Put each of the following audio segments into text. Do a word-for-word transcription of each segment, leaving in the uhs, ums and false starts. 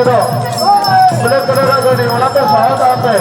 ᱫᱚ black colour ᱟᱜ ᱜᱟᱹᱰᱤ, ᱚᱱᱟ ᱠᱚ ᱥᱟᱦᱟ ᱠᱟᱜ ᱯᱮ᱾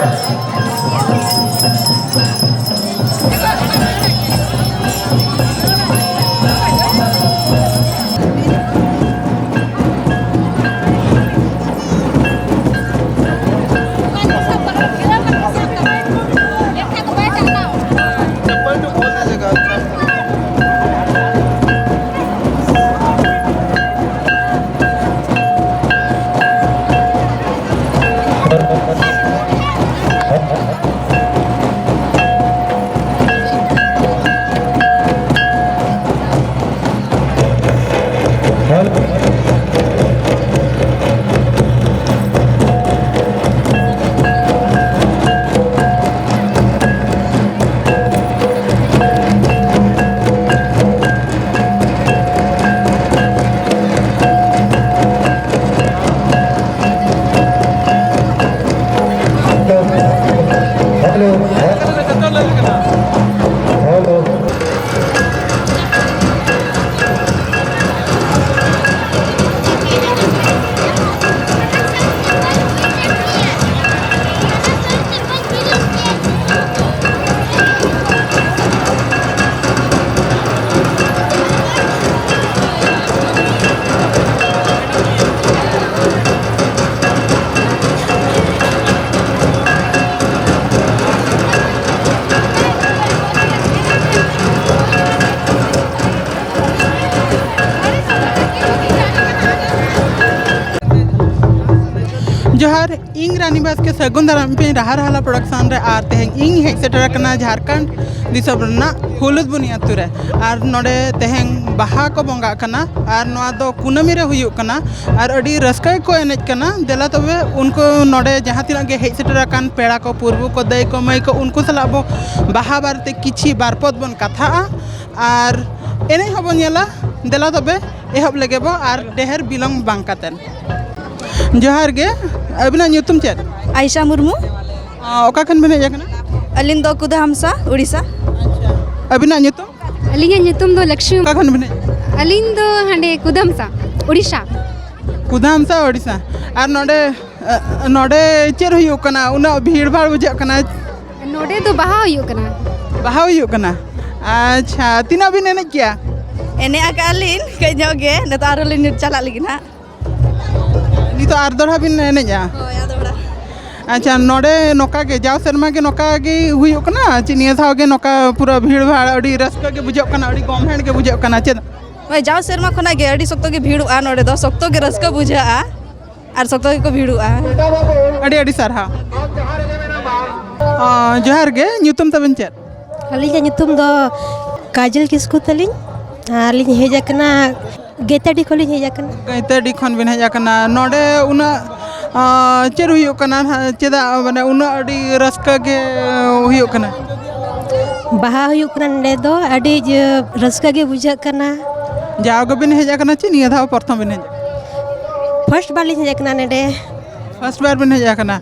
ᱡᱚᱦᱟᱨ, ᱤᱧ ᱨᱟᱱᱤ ᱵᱟᱥᱠᱮ ᱥᱟᱹᱜᱩᱱ ᱫᱟᱨᱟᱢ ᱯᱮ ᱨᱟᱦᱟ ᱨᱟᱦᱟᱞᱟ ᱯᱨᱚᱰᱟᱠᱥᱚᱱ ᱨᱮ, ᱟᱨ ᱛᱮᱦᱮᱧ ᱤᱧ ᱦᱮᱡ ᱥᱮᱴᱮᱨ ᱟᱠᱟᱱᱟ ᱡᱷᱟᱲᱠᱷᱚᱸᱰ ᱫᱤᱥᱚᱢ ᱨᱮᱱᱟᱜ ᱦᱩᱞᱩᱫᱵᱩᱱᱤ ᱟᱹᱛᱩ ᱨᱮ᱾ ᱟᱨ ᱱᱚᱰᱮ ᱛᱮᱦᱮᱧ ᱵᱟᱦᱟ ᱠᱚ ᱵᱚᱸᱜᱟᱜ ᱠᱟᱱᱟ, ᱟᱨ ᱱᱚᱣᱟ ᱫᱚ ᱠᱩᱱᱟᱹᱢᱤ ᱨᱮ ᱦᱩᱭᱩᱜ ᱠᱟᱱᱟ, ᱟᱨ ᱟᱹᱰᱤ ᱨᱟᱹᱥᱠᱟᱹ ᱜᱮᱠᱚ ᱮᱱᱮᱡ ᱠᱟᱱᱟ᱾ ᱫᱮᱞᱟ ᱛᱚᱵᱮ ᱩᱱᱠᱩ ᱱᱚᱰᱮ ᱡᱟᱦᱟᱸ ᱛᱤᱱᱟᱹᱜ ᱜᱮ ᱦᱮᱡ ᱥᱮᱴᱮᱨ ᱟᱠᱟᱱ ᱯᱮᱲᱟ ᱠᱚ, ᱯᱩᱨᱵᱩ ᱠᱚ, ᱫᱟᱹᱭ ᱠᱚ, ᱢᱟᱹᱭ ᱠᱚ, ᱩᱱᱠᱩ ᱥᱟᱞᱟᱜ ᱵᱚ ᱵᱟᱦᱟ ᱵᱟᱨᱮᱛᱮ ᱠᱤᱪᱷᱤ ᱵᱟᱨ ᱯᱚᱫ ᱵᱚᱱ ᱠᱟᱛᱷᱟᱜᱼᱟ, ᱟᱨ ᱮᱱᱮᱡ ᱦᱚᱸᱵᱚᱱ ᱧᱮᱞᱟ᱾ ᱫᱮᱞᱟ ᱛᱚᱵᱮ ᱮᱦᱚᱵ ᱞᱮᱜᱮ ᱵᱚ, ᱟᱨ ᱰᱮᱦᱮᱨ ᱵᱤᱞᱚᱢ ᱵᱟᱝ ᱠᱟᱛᱮᱱ᱾ ᱡᱚᱦᱟᱨ ᱜᱮ, ᱟᱹᱵᱤᱱᱟᱜ ᱧᱩᱛᱩᱢ ᱪᱮᱫ? ᱟᱭᱥᱟ ᱢᱩᱨᱢᱩ᱾ ᱟ, ᱚᱠᱟ ᱠᱷᱚᱱ ᱵᱤᱱ ᱦᱮᱡ ᱟᱠᱟᱱᱟ? ᱟᱹᱞᱤᱧ ᱫᱚ ᱠᱩᱫᱟᱦᱟᱢᱥᱟ, ᱩᱲᱤᱥᱥᱟ᱾ ᱟᱪᱪᱷᱟ᱾ ᱟᱹᱵᱤᱱᱟᱜ ᱧᱩᱛᱩᱢ? ᱟᱹᱞᱤᱧᱟᱜ ᱧᱩᱛᱩᱢ ᱫᱚ ᱞᱚᱠᱥᱢᱤ᱾ ᱚᱠᱟ ᱠᱷᱚᱱ ᱵᱤᱱ ᱦᱮᱡ ᱟᱠᱟᱱᱟ? ᱟᱹᱞᱤᱧ ᱫᱚ ᱦᱟᱸᱰᱮ ᱠᱩᱫᱟᱢᱥᱟ, ᱩᱲᱤᱥᱥᱟ᱾ ᱠᱩᱫᱟᱢᱥᱟ, ᱩᱲᱤᱥᱥᱟ᱾ ᱟᱨ ᱱᱚᱰᱮ, ᱱᱚᱰᱮ ᱪᱮᱫ ᱦᱩᱭᱩᱜ ᱠᱟᱱᱟ? ᱩᱱᱟᱹᱜ ᱵᱷᱤᱲ ᱵᱷᱟᱲ ᱵᱩᱡᱷᱟᱹᱜ ᱠᱟᱱᱟ᱾ ᱱᱚᱰᱮ ᱫᱚ ᱵᱟᱦᱟ ᱦᱩᱭᱩᱜ ᱠᱟᱱᱟ᱾ ᱵᱟᱦᱟ ᱦᱩᱭᱩᱜ ᱠᱟᱱᱟ᱾ ᱟᱪᱪᱷᱟ, ᱛᱤᱱᱟᱹᱜ ᱵᱤᱱ ᱮᱱᱮᱡ ᱠᱮᱜᱼᱟ? ᱮᱱᱮᱡ ᱟᱠᱟᱫᱼᱟ ᱞᱤᱧ ᱠᱟᱹᱡ ᱧᱚᱜ ᱜᱮ, ᱱᱤᱛᱚᱜ ᱟᱨᱦᱚᱸ ᱞᱤᱧ ᱪᱟᱞᱟᱜ ᱞᱟᱹᱜᱤᱫ ᱦᱟᱸᱜ᱾ ᱱᱤᱛᱚᱜ ᱟᱨ ᱫᱚᱦᱲᱟ ᱵᱤᱱ ᱮᱱᱮᱡᱼᱟ? ᱦᱳᱭ, ᱟᱨ ᱫᱚᱦᱲᱟ᱾ ᱟᱪᱪᱷᱟ, ᱱᱚᱰᱮ ᱱᱚᱝᱠᱟ ᱜᱮ, ᱡᱟᱣ ᱥᱮᱨᱢᱟ ᱜᱮ ᱱᱚᱝᱠᱟ ᱜᱮ ᱦᱩᱭᱩᱜ ᱠᱟᱱᱟ ᱪᱮ ᱱᱤᱭᱟᱹ ᱫᱷᱟᱣ ᱜᱮ ᱱᱚᱝᱠᱟ ᱯᱩᱨᱟᱹ ᱵᱷᱤᱲ ᱵᱷᱟᱲ, ᱟᱹᱰᱤ ᱨᱟᱹᱥᱠᱟᱹ ᱜᱮ ᱵᱩᱡᱷᱟᱹᱜ ᱠᱟᱱᱟ, ᱟᱹᱰᱤ ᱜᱚᱢᱦᱮᱲ ᱜᱮ ᱵᱩᱡᱷᱟᱹᱜ ᱠᱟᱱᱟ ᱪᱮᱫ? ᱦᱳᱭ, ᱡᱟᱣ ᱥᱮᱨᱢᱟ ᱠᱷᱚᱱᱟᱜ ᱜᱮ ᱟᱹᱰᱤ ᱥᱚᱠᱛᱚ ᱜᱮ ᱵᱷᱤᱲᱚᱜᱼᱟ ᱱᱚᱰᱮ ᱫᱚ, ᱥᱚᱠᱛᱚ ᱜᱮ ᱨᱟᱹᱥᱠᱟᱹ ᱵᱩᱡᱷᱟᱹᱜᱼᱟ ᱟᱨ ᱥᱚᱠᱛᱚ ᱜᱮᱠᱚ ᱵᱷᱤᱲᱚᱜᱼᱟ᱾ ᱟᱹᱰᱤ ᱟᱹᱰᱤ ᱥᱟᱨᱦᱟᱣ᱾ ᱚ, ᱡᱚᱦᱟᱨ ᱜᱮ, ᱧᱩᱛᱩᱢ ᱛᱟᱵᱮᱱ ᱪᱮᱫ? ᱟᱹᱞᱤᱧᱟᱜ ᱧᱩᱛᱩᱢ ᱫᱚ ᱠᱟᱡᱚᱞ ᱠᱤᱥᱠᱩ ᱛᱟᱹᱞᱤᱧ, ᱟᱨ ᱞᱤᱧ ᱦᱮᱡ ᱟᱠᱟᱱᱟ ᱜᱮᱛᱟᱰᱤ ᱠᱷᱚᱱ ᱞᱤᱧ ᱦᱮᱡ ᱟᱠᱟᱱᱟ᱾ ᱜᱟᱹᱭᱛᱟᱹᱰᱤ ᱠᱷᱚᱱ ᱵᱤᱱ ᱦᱮᱡ ᱟᱠᱟᱱᱟ᱾ ᱱᱚᱰᱮ ᱩᱱᱟᱹᱜ, ᱟᱸ, ᱪᱮᱫ ᱦᱩᱭᱩᱜ ᱠᱟᱱᱟ ᱱᱟᱦᱟᱜ? ᱪᱮᱫᱟᱜ ᱢᱟᱱᱮ ᱩᱱᱟᱹᱜ ᱟᱹᱰᱤ ᱨᱟᱹᱥᱠᱟᱹ ᱜᱮ ᱦᱩᱭᱩᱜ ᱠᱟᱱᱟ? ᱵᱟᱦᱟ ᱦᱩᱭᱩᱜ ᱠᱟᱱᱟ ᱱᱚᱰᱮ ᱫᱚ, ᱟᱹᱰᱤ ᱡᱮ ᱨᱟᱹᱥᱠᱟᱹ ᱜᱮ ᱵᱩᱡᱷᱟᱹᱜ ᱠᱟᱱᱟ᱾ ᱡᱟᱣ ᱜᱮᱵᱤᱱ ᱦᱮᱡ ᱟᱠᱟᱱᱟ ᱪᱮ ᱱᱤᱭᱟᱹ ᱫᱷᱟᱣ ᱯᱨᱚᱛᱷᱚᱢ ᱵᱤᱱ ᱦᱮᱡ ᱟᱠᱟᱱᱟ? ᱯᱷᱟᱥᱴ ᱵᱟᱨ ᱞᱤᱧ ᱦᱮᱡ ᱟᱠᱟᱱᱟ ᱱᱚᱰᱮ᱾ ᱯᱷᱟᱥᱴ ᱵᱟᱨ ᱵᱤᱱ ᱦᱮᱡ ᱟᱠᱟᱱᱟ?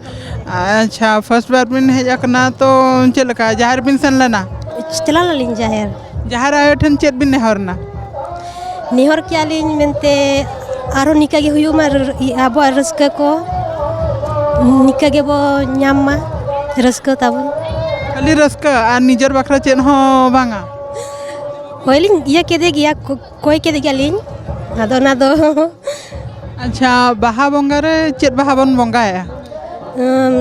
ᱟᱪᱪᱷᱟ, ᱯᱷᱟᱥᱴ ᱵᱟᱨ ᱵᱤᱱ ᱦᱮᱡ ᱟᱠᱟᱱᱟ, ᱛᱚ ᱪᱮᱫ ᱞᱮᱠᱟ ᱡᱟᱦᱮᱨ ᱵᱤᱱ ᱥᱮᱱ ᱞᱮᱱᱟ? ᱪᱟᱞᱟᱣ ᱞᱮᱱᱟᱞᱤᱧ ᱡᱟᱦᱮᱨ᱾ ᱡᱟᱦᱮᱨ ᱟᱭᱳ ᱴᱷᱮᱱ ᱪᱮᱫ ᱵᱤᱱ ᱱᱮᱦᱚᱨ ᱮᱱᱟ? ᱱᱮᱦᱚᱨ ᱠᱮᱜᱼᱟ ᱞᱤᱧ ᱢᱮᱱᱛᱮ ᱟᱨᱦᱚᱸ ᱱᱤᱝᱠᱟᱹ ᱜᱮ ᱦᱩᱭᱩᱜ ᱢᱟ, ᱨᱟᱹ-, ᱟᱵᱚᱣᱟᱜ ᱨᱟᱹᱥᱠᱟᱹ ᱠᱚ ᱱᱤᱝᱠᱟᱹ ᱜᱮᱵᱚ ᱧᱟᱢ ᱢᱟ, ᱨᱟᱹᱥᱠᱟᱹ ᱛᱟᱵᱚᱱ᱾ ᱠᱷᱟᱹᱞᱤ ᱨᱟᱹᱥᱠᱟᱹ ᱟᱨ ᱱᱤᱡᱮᱨ ᱵᱟᱠᱷᱨᱟ ᱪᱮᱫ ᱦᱚᱸ ᱵᱟᱝᱟ? ᱦᱳᱭ, ᱞᱤᱧ ᱤᱭᱟᱹ ᱠᱮᱫᱮ ᱜᱮᱭᱟ, ᱠᱚ-, ᱠᱚᱭ ᱠᱮᱫᱮ ᱜᱮᱭᱟᱞᱤᱧ, ᱟᱫᱚ ᱚᱱᱟ ᱫᱚ ᱟᱪᱪᱷᱟ, ᱵᱟᱦᱟ ᱵᱚᱸᱜᱟ ᱨᱮ ᱪᱮᱫ ᱵᱟᱦᱟ ᱵᱚᱱ ᱵᱚᱸᱜᱟᱭᱟ? ᱩᱢ,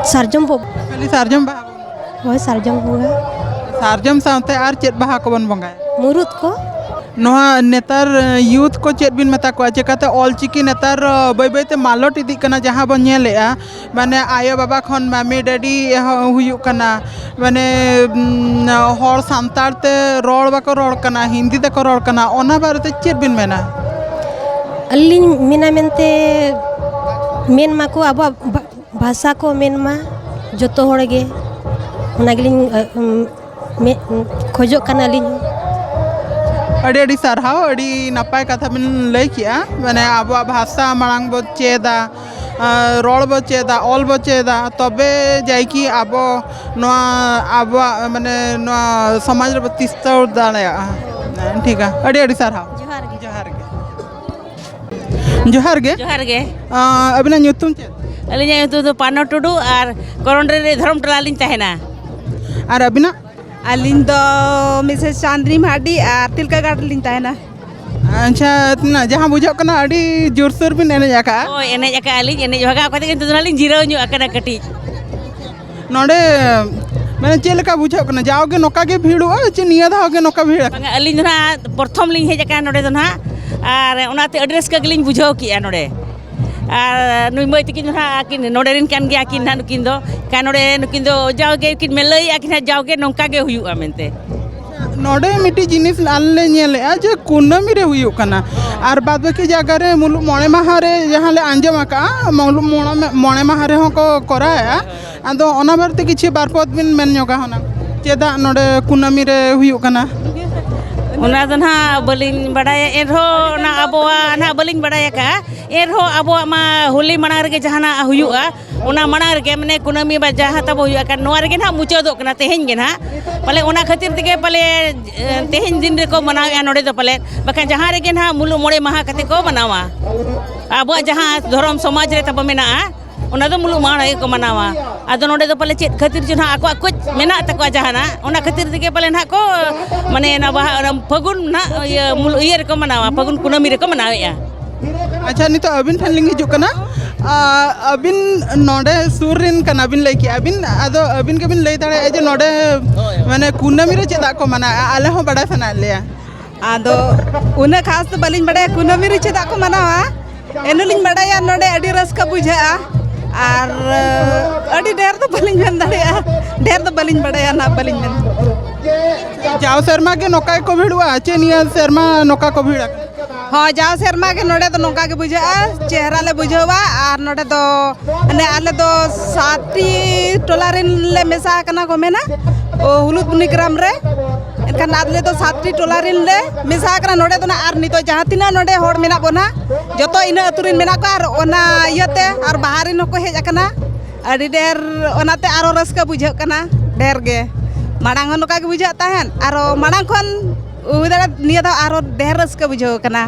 ᱥᱟᱨᱡᱚᱢ ᱵᱚ-, ᱠᱷᱟᱹᱞᱤ ᱥᱟᱨᱡᱚᱢ ᱵᱟᱦᱟ ᱵᱚᱱ ᱵᱚᱸᱜᱟᱭᱟ? ᱦᱳᱭ, ᱥᱟᱨᱡᱚᱢ ᱵᱚᱸᱜᱟ᱾ ᱥᱟᱨᱡᱚᱢ ᱥᱟᱶᱛᱮ ᱟᱨ ᱪᱮᱫ ᱵᱟᱦᱟ ᱠᱚᱵᱚᱱ ᱵᱚᱸᱜᱟᱭᱟ? ᱢᱩᱨᱩᱫ ᱠᱚ᱾ ᱱᱚᱣᱟ ᱱᱮᱛᱟᱨ ᱭᱩᱛᱷ ᱠᱚ ᱪᱮᱫ ᱵᱤᱱ ᱢᱮᱛᱟ ᱠᱚᱣᱟ? ᱪᱮᱠᱟᱛᱮ ᱚᱞ ᱪᱤᱠᱤ ᱱᱮᱛᱟᱨ ᱵᱟᱹᱭ ᱵᱟᱹᱭ ᱛᱮ ᱢᱟᱞᱚᱴ ᱤᱫᱤᱜ ᱠᱟᱱᱟ, ᱡᱟᱦᱟᱸ ᱵᱚᱱ ᱧᱮᱞᱮᱜᱼᱟ, ᱢᱟᱱᱮ ᱟᱭᱳ ᱵᱟᱵᱟ ᱠᱷᱚᱱ ᱢᱟᱢᱤ ᱰᱮᱰᱤ ᱮᱦᱚᱵ ᱦᱩᱭᱩᱜ ᱠᱟᱱᱟ, ᱢᱟᱱᱮ, ᱩᱢ, ᱦᱚᱲ ᱥᱟᱱᱛᱟᱲ ᱛᱮ ᱨᱚᱲ ᱵᱟᱠᱚ ᱨᱚᱲ ᱠᱟᱱᱟ, ᱦᱤᱱᱫᱤ ᱛᱮᱠᱚ ᱨᱚᱲ ᱠᱟᱱᱟ, ᱚᱱᱟ ᱵᱟᱨᱮᱛᱮ ᱪᱮᱫ ᱵᱤᱱ ᱢᱮᱱᱟ? ᱟᱹᱞᱤᱧ ᱢᱮᱱᱟ ᱢᱮᱱᱛᱮ ᱢᱮᱱ ᱢᱟᱠᱚ ᱟᱵᱚᱣᱟᱜ ᱵᱷᱟ-, ᱵᱷᱟᱥᱟ ᱠᱚ ᱢᱮᱱ ᱢᱟ ᱡᱚᱛᱚ ᱦᱚᱲ ᱜᱮ, ᱚᱱᱟ ᱜᱮᱞᱤᱧ, ᱟ, ᱩᱢ, ᱢᱮ-, ᱠᱷᱚᱡᱚᱜ ᱠᱟᱱᱟᱞᱤᱧ᱾ ᱟᱹᱰᱤ ᱟᱹᱰᱤ ᱥᱟᱨᱦᱟᱣ, ᱟᱹᱰᱤ ᱱᱟᱯᱟᱭ ᱠᱟᱛᱷᱟ ᱵᱤᱱ ᱞᱟᱹᱭ ᱠᱮᱜᱼᱟ᱾ ᱢᱟᱱᱮ ᱟᱵᱚᱣᱟᱜ ᱵᱷᱟᱥᱟ ᱢᱟᱲᱟᱝ ᱵᱚ ᱪᱮᱫᱟ, ᱟᱨ ᱨᱚᱲ ᱵᱚ ᱪᱮᱫᱟ, ᱚᱞ ᱵᱚ ᱪᱮᱫᱟ, ᱛᱚᱵᱮ ᱡᱟᱭᱠᱤ ᱟᱵᱚ ᱱᱚᱣᱟ ᱟᱵᱚᱣᱟᱜ ᱢᱟᱱᱮ ᱱᱚᱣᱟ ᱥᱚᱢᱟᱡᱽ ᱨᱮᱵᱚ ᱛᱤᱥᱛᱟᱹᱣ ᱫᱟᱲᱮᱭᱟᱜᱼᱟ᱾ ᱴᱷᱤᱠᱟ, ᱟᱹᱰᱤ ᱟᱹᱰᱤ ᱥᱟᱨᱦᱟᱣ᱾ ᱡᱚᱦᱟᱨ ᱜᱮ᱾ ᱡᱚᱦᱟᱨ ᱜᱮ᱾ ᱡᱚᱦᱟᱨ ᱜᱮ᱾ ᱡᱚᱦᱟᱨ ᱜᱮ᱾ ᱟᱸ, ᱟᱹᱵᱤᱱᱟᱜ ᱧᱩᱛᱩᱢ ᱪᱮᱫ? ᱟᱹᱞᱤᱧᱟᱜ ᱧᱩᱛᱩᱢ ᱫᱚ ᱯᱟᱱᱚ ᱴᱩᱰᱩ ᱟᱨ ᱠᱚᱨᱚᱱᱰᱮᱞ ᱨᱮ ᱫᱷᱚᱨᱚᱢ ᱴᱚᱞᱟ ᱞᱤᱧ ᱛᱟᱦᱮᱱᱟ᱾ ᱟᱨ ᱟᱹᱵᱤᱱᱟᱜ? ᱟᱹᱞᱤᱧ ᱫᱚ ᱢᱤᱥᱮᱥ ᱪᱟᱸᱫᱽᱱᱤ ᱢᱟᱨᱰᱤ ᱟᱨ ᱛᱤᱞᱠᱟᱹ ᱜᱟᱲ ᱨᱮᱞᱤᱧ ᱛᱟᱦᱮᱱᱟ᱾ ᱟᱪᱪᱷᱟ, ᱛᱤᱱᱟᱹᱜ, ᱡᱟᱦᱟᱸ ᱵᱩᱡᱷᱟᱹᱜ ᱠᱟᱱᱟ ᱟᱹᱰᱤ ᱡᱳᱨᱥᱳᱨ ᱵᱤᱱ ᱮᱱᱮᱡ ᱟᱠᱟᱜᱼᱟ᱾ ᱦᱳᱭ, ᱮᱱᱮᱡ ᱟᱠᱟᱜᱼᱟ ᱞᱤᱧ, ᱮᱱᱮᱡ ᱵᱷᱟᱜᱟᱣ ᱠᱟᱛᱮ ᱜᱮ ᱱᱤᱛᱚᱜ ᱫᱚ ᱱᱟᱜ ᱞᱤᱧ ᱡᱤᱨᱟᱹᱣ ᱧᱚᱜ ᱟᱠᱟᱱᱟ ᱠᱟᱹᱴᱤᱡ᱾ ᱱᱚᱰᱮ ᱢᱟᱱᱮ ᱪᱮᱫ ᱞᱮᱠᱟ ᱵᱩᱡᱷᱟᱹᱜ ᱠᱟᱱᱟ? ᱡᱟᱣᱜᱮ ᱱᱚᱝᱠᱟ ᱜᱮ ᱵᱷᱤᱲᱚᱜᱼᱟ ᱪᱮ ᱱᱤᱭᱟᱹ ᱫᱷᱟᱣ ᱜᱮ ᱱᱚᱝᱠᱟ ᱵᱷᱤᱲ ᱟᱠᱟᱱᱟ? ᱵᱟᱝᱟ, ᱟᱹᱞᱤᱧ ᱫᱚ ᱱᱟᱜ ᱯᱨᱚᱛᱷᱚᱢ ᱞᱤᱧ ᱦᱮᱡ ᱟᱠᱟᱱᱟ ᱱᱚᱰᱮ ᱫᱚ ᱱᱟᱜ, ᱟᱨ ᱚᱱᱟᱛᱮ ᱟᱹᱰᱤ ᱨᱟᱹᱥᱠᱟᱹ ᱜᱮᱞᱤᱧ ᱵᱩᱡᱷᱟᱹᱣ ᱠᱮᱜᱼᱟ ᱱᱚᱰᱮ᱾ ᱟᱨ ᱱᱩᱭ ᱢᱟᱹᱭ ᱛᱟᱹᱠᱤᱱ ᱫᱚ ᱱᱟᱜ ᱟᱹᱠᱤᱱ ᱱᱚᱰᱮ ᱨᱮᱱ ᱠᱟᱱ ᱜᱮᱭᱟ ᱠᱤᱱ ᱱᱟᱜ, ᱱᱩᱠᱤᱱ ᱫᱚ ᱠᱷᱟᱱ ᱱᱚᱰᱮ ᱱᱩᱠᱤᱱ ᱫᱚ ᱡᱟᱣᱜᱮ ᱠᱤᱱ ᱞᱟᱹᱭᱮᱜᱼᱟ ᱠᱤᱱ ᱦᱟᱸᱜ ᱡᱟᱣᱜᱮ ᱱᱚᱝᱠᱟ ᱜᱮ ᱦᱩᱭᱩᱜᱼᱟ ᱢᱮᱱᱛᱮ᱾ ᱱᱚᱰᱮ ᱢᱤᱫᱴᱤᱡ ᱡᱤᱱᱤᱥ ᱟᱞᱮ ᱞᱮ ᱧᱮᱞᱮᱜᱼᱟ ᱡᱮ ᱠᱩᱱᱟᱹᱢᱤ ᱨᱮ ᱦᱩᱭᱩᱜ ᱠᱟᱱᱟ, ᱟᱨ ᱵᱟᱫ ᱵᱟᱹᱠᱤ ᱡᱟᱭᱜᱟ ᱨᱮ ᱢᱩᱞᱩᱜ ᱢᱚᱬᱮ ᱢᱟᱦᱟ ᱨᱮ ᱡᱟᱦᱟᱸ ᱞᱮ ᱟᱸᱡᱚᱢ ᱟᱠᱟᱜᱼᱟ, ᱢᱩᱞᱩᱜ ᱢᱚᱬᱮ, ᱢᱚᱬᱮ ᱢᱟᱦᱟ ᱨᱮᱦᱚᱸ ᱠᱚ ᱠᱚᱨᱟᱣᱮᱜᱼᱟ᱾ ᱟᱫᱚ ᱚᱱᱟ ᱵᱟᱨᱮᱛᱮ ᱠᱤᱪᱷᱩ ᱵᱟᱨ ᱯᱚᱫ ᱵᱤᱱ ᱢᱮᱱ ᱧᱚᱜᱟ ᱦᱩᱱᱟᱹᱝ, ᱪᱮᱫᱟᱜ ᱱᱚᱰᱮ ᱠᱩᱱᱟᱹᱢᱤ ᱨᱮ ᱦᱩᱭᱩᱜ ᱠᱟᱱᱟ? ᱚᱱᱟ ᱫᱚ ᱱᱟᱦᱟᱜ ᱵᱟᱹᱞᱤᱧ ᱵᱟᱰᱟᱭᱟ, ᱮᱱᱨᱮᱦᱚᱸ ᱚᱱᱟ ᱟᱵᱚᱣᱟᱜ ᱱᱟᱦᱟᱜ ᱵᱟᱹᱞᱤᱧ ᱵᱟᱰᱟᱭ ᱟᱠᱟᱫᱼᱟ, ᱮᱱᱨᱮᱦᱚᱸ ᱟᱵᱚᱣᱟᱜ ᱢᱟ ᱦᱳᱞᱤ ᱢᱟᱲᱟᱝ ᱨᱮᱜᱮ ᱡᱟᱦᱟᱱᱟᱜ ᱦᱩᱭᱩᱜᱼᱟ, ᱚᱱᱟ ᱢᱟᱲᱟᱝ ᱨᱮᱜᱮ ᱢᱟᱱᱮ ᱠᱩᱱᱟᱹᱢᱤ ᱵᱟ ᱡᱟᱦᱟᱸ ᱛᱟᱵᱚ ᱦᱩᱭᱩᱜᱼᱟ, ᱠᱷᱟᱱ ᱱᱚᱣᱟ ᱨᱮᱜᱮ ᱱᱟᱦᱟᱜ ᱢᱩᱪᱟᱹᱫᱚᱜ ᱠᱟᱱᱟ ᱛᱮᱦᱮᱧ ᱜᱮ ᱱᱟᱦᱟᱜ᱾ ᱯᱟᱞᱮ ᱚᱱᱟ ᱠᱷᱟᱹᱛᱤᱨ ᱛᱮᱜᱮ ᱯᱟᱞᱮ, ᱮ, ᱛᱮᱦᱮᱧ ᱫᱤᱱ ᱨᱮᱠᱚ ᱢᱟᱱᱟᱣᱮᱫᱼᱟ ᱱᱚᱰᱮ ᱫᱚ ᱯᱟᱞᱮ, ᱵᱟᱠᱷᱟᱱ ᱡᱟᱦᱟᱸ ᱨᱮᱜᱮ ᱱᱟᱦᱟᱜ ᱢᱩᱞᱩᱜ ᱢᱚᱬᱮ ᱢᱟᱦᱟ ᱠᱟᱛᱮ ᱠᱚ ᱢᱟᱱᱟᱣᱟ᱾ ᱟᱵᱚᱣᱟᱜ ᱡᱟᱦᱟᱸ ᱫᱷᱚᱨᱚᱢ ᱥᱚᱢᱟᱡᱽ ᱨᱮ ᱛᱟᱵᱚ ᱢᱮᱱᱟᱜᱼᱟ, ᱚᱱᱟ ᱫᱚ ᱢᱩᱞᱩᱜ ᱢᱟᱦᱟ ᱜᱮᱠᱚ ᱢᱟᱱᱟᱣᱟ᱾ ᱟᱫᱚ ᱱᱚᱰᱮ ᱫᱚ ᱯᱟᱞᱮ ᱪᱮᱫ ᱠᱷᱟᱹᱛᱤᱨ ᱪᱚ ᱱᱟᱦᱟᱜ ᱟᱠᱚᱣᱟᱜ ᱠᱩᱪ ᱢᱮᱱᱟᱜ ᱛᱟᱠᱚᱣᱟ ᱡᱟᱦᱟᱱᱟᱜ, ᱚᱱᱟ ᱠᱷᱟᱹᱛᱤᱨ ᱛᱮᱜᱮ ᱯᱟᱞᱮ ᱱᱟᱦᱟᱜ ᱠᱚ, ᱢᱟᱱᱮ, ᱚᱱᱟ ᱵᱟᱦᱟ, ᱚᱱᱟ ᱯᱷᱟᱹᱜᱩᱱ ᱱᱟᱦᱟᱜ ᱤᱭᱟᱹ ᱢᱩᱞ-, ᱤᱭᱟᱹ ᱨᱮᱠᱚ ᱢᱟᱱᱟᱣᱟ, ᱯᱷᱟᱹᱜᱩᱱ ᱠᱩᱱᱟᱹᱢᱤ ᱨᱮᱠᱚ ᱢᱟᱱᱟᱣᱮᱫᱼᱟ᱾ ᱟᱪᱪᱷᱟ, ᱱᱤᱛᱚᱜ ᱟᱹᱵᱤᱱ ᱴᱷᱮᱱ ᱞᱤᱧ ᱦᱤᱡᱩᱜ ᱠᱟᱱᱟ᱾ ᱟ, ᱟᱹᱵᱤᱱ ᱱᱚᱰᱮ ᱥᱩᱨ ᱨᱮᱱ ᱠᱟᱱᱟ ᱵᱤᱱ ᱞᱟᱹᱭ ᱠᱮᱜᱼᱟ ᱵᱤᱱ, ᱟᱫᱚ ᱟᱹᱵᱤᱱ ᱜᱮᱵᱤᱱ ᱞᱟᱹᱭ ᱫᱟᱲᱮᱭᱟᱜᱼᱟ ᱡᱮ ᱱᱚᱰᱮ, ᱢᱟᱱᱮ, ᱠᱩᱱᱟᱹᱢᱤ ᱨᱮ ᱪᱮᱫᱟᱜ ᱠᱚ ᱢᱟᱱᱟᱣᱮᱫᱼᱟ? ᱟᱞᱮ ᱦᱚᱸ ᱵᱟᱰᱟᱭ ᱥᱟᱱᱟᱭᱮᱫ ᱞᱮᱭᱟ᱾ ᱟᱫᱚ ᱩᱱᱟᱹᱜ ᱠᱷᱟᱥ ᱫᱚ ᱵᱟᱹᱞᱤᱧ ᱵᱟᱰᱟᱭᱟ ᱠᱩᱱᱟᱹᱢᱤ ᱨᱮ ᱪᱮᱫᱟᱜ ᱠᱚ ᱢᱟᱱᱟᱣᱟ, ᱮᱱᱦᱚᱸᱞᱤᱧ ᱵᱟᱰᱟᱭᱟ ᱱᱚᱰᱮ ᱟᱹᱰᱤ ᱨᱟᱹᱥᱠᱟᱹ ᱵᱩᱡᱷᱟᱹᱜᱼᱟ᱾ ᱟᱨ ᱟᱹᱰᱤ ᱰᱷᱮᱨ ᱫᱚ ᱵᱟᱹᱞᱤᱧ ᱢᱮᱱ ᱫᱟᱲᱮᱭᱟᱜᱼᱟ, ᱰᱷᱮᱨ ᱫᱚ ᱵᱟᱹᱞᱤᱧ ᱵᱟᱰᱟᱭᱟ ᱱᱟᱦᱟᱜ, ᱵᱟᱹᱞᱤᱧ ᱢᱮᱱ᱾ ᱡᱟᱣ ᱥᱮᱨᱢᱟ ᱜᱮ ᱱᱚᱝᱠᱟ ᱜᱮᱠᱚ ᱵᱷᱤᱲᱚᱜᱼᱟ ᱪᱮ ᱱᱤᱭᱟᱹ ᱥᱮᱨᱢᱟ ᱱᱚᱝᱠᱟ ᱠᱚ ᱵᱷᱤᱲ ᱟᱠᱟᱱᱟ? ᱦᱚᱸ, ᱡᱟᱣ ᱥᱮᱨᱢᱟ ᱜᱮ ᱱᱚᱰᱮ ᱫᱚ ᱱᱚᱝᱠᱟ ᱜᱮ ᱵᱩᱡᱷᱟᱹᱜᱼᱟ, ᱪᱮᱦᱨᱟ ᱞᱮ ᱵᱩᱡᱷᱟᱹᱣᱟ᱾ ᱟᱨ ᱱᱚᱰᱮ ᱫᱚ ᱢᱟᱱᱮ ᱟᱞᱮ ᱫᱚ ᱥᱟᱛᱴᱤ ᱴᱚᱞᱟ ᱨᱮᱱ ᱞᱮ ᱢᱮᱥᱟ ᱟᱠᱟᱱᱟ ᱠᱚ ᱢᱮᱱᱟ, ᱳ, ᱦᱩᱞᱩᱫᱵᱩᱱᱤ ᱜᱨᱟᱢ ᱨᱮ᱾ ᱮᱱᱠᱷᱟᱱ ᱟᱞᱮ ᱫᱚ ᱥᱟᱛᱴᱤ ᱴᱚᱞᱟ ᱨᱮᱱ ᱞᱮ ᱢᱮᱥᱟ ᱟᱠᱟᱱᱟ ᱱᱚᱰᱮ ᱫᱚ ᱱᱟᱜ᱾ ᱟᱨ ᱱᱤᱛᱚᱜ ᱡᱟᱦᱟᱸ ᱛᱤᱱᱟᱹᱜ ᱱᱚᱰᱮ ᱦᱚᱲ ᱢᱮᱱᱟᱜ ᱵᱚᱱᱟ, ᱡᱚᱛᱚ ᱤᱱᱟᱹ ᱟᱹᱛᱩ ᱨᱮᱱ ᱢᱮᱱᱟᱜ ᱠᱚᱣᱟ᱾ ᱟᱨ ᱚᱱᱟ ᱤᱭᱟᱹᱛᱮ ᱟᱨ ᱵᱟᱦᱟ ᱨᱮᱱ ᱦᱚᱸᱠᱚ ᱦᱮᱡ ᱟᱠᱟᱱᱟ ᱟᱹᱰᱤ ᱰᱷᱮᱨ, ᱚᱱᱟᱛᱮ ᱟᱨᱚ ᱨᱟᱹᱥᱠᱟᱹ ᱵᱩᱡᱷᱟᱹᱜ ᱠᱟᱱᱟ ᱰᱷᱮᱨ ᱜᱮ᱾ ᱢᱟᱲᱟᱝ ᱦᱚᱸ ᱱᱚᱝᱠᱟ ᱜᱮ ᱵᱩᱡᱷᱟᱹᱜ ᱛᱟᱦᱮᱸᱫ, ᱟᱨᱚ ᱢᱟᱲᱟᱝ ᱠᱷᱚᱱ ᱦᱩᱭ ᱫᱟᱲᱮᱭᱟᱜᱼᱟ ᱱᱤᱭᱟᱹ ᱫᱷᱟᱣ ᱟᱨᱚ ᱰᱷᱮᱨ ᱨᱟᱹᱥᱠᱟᱹ ᱵᱩᱡᱷᱟᱹᱣ ᱠᱟᱱᱟ᱾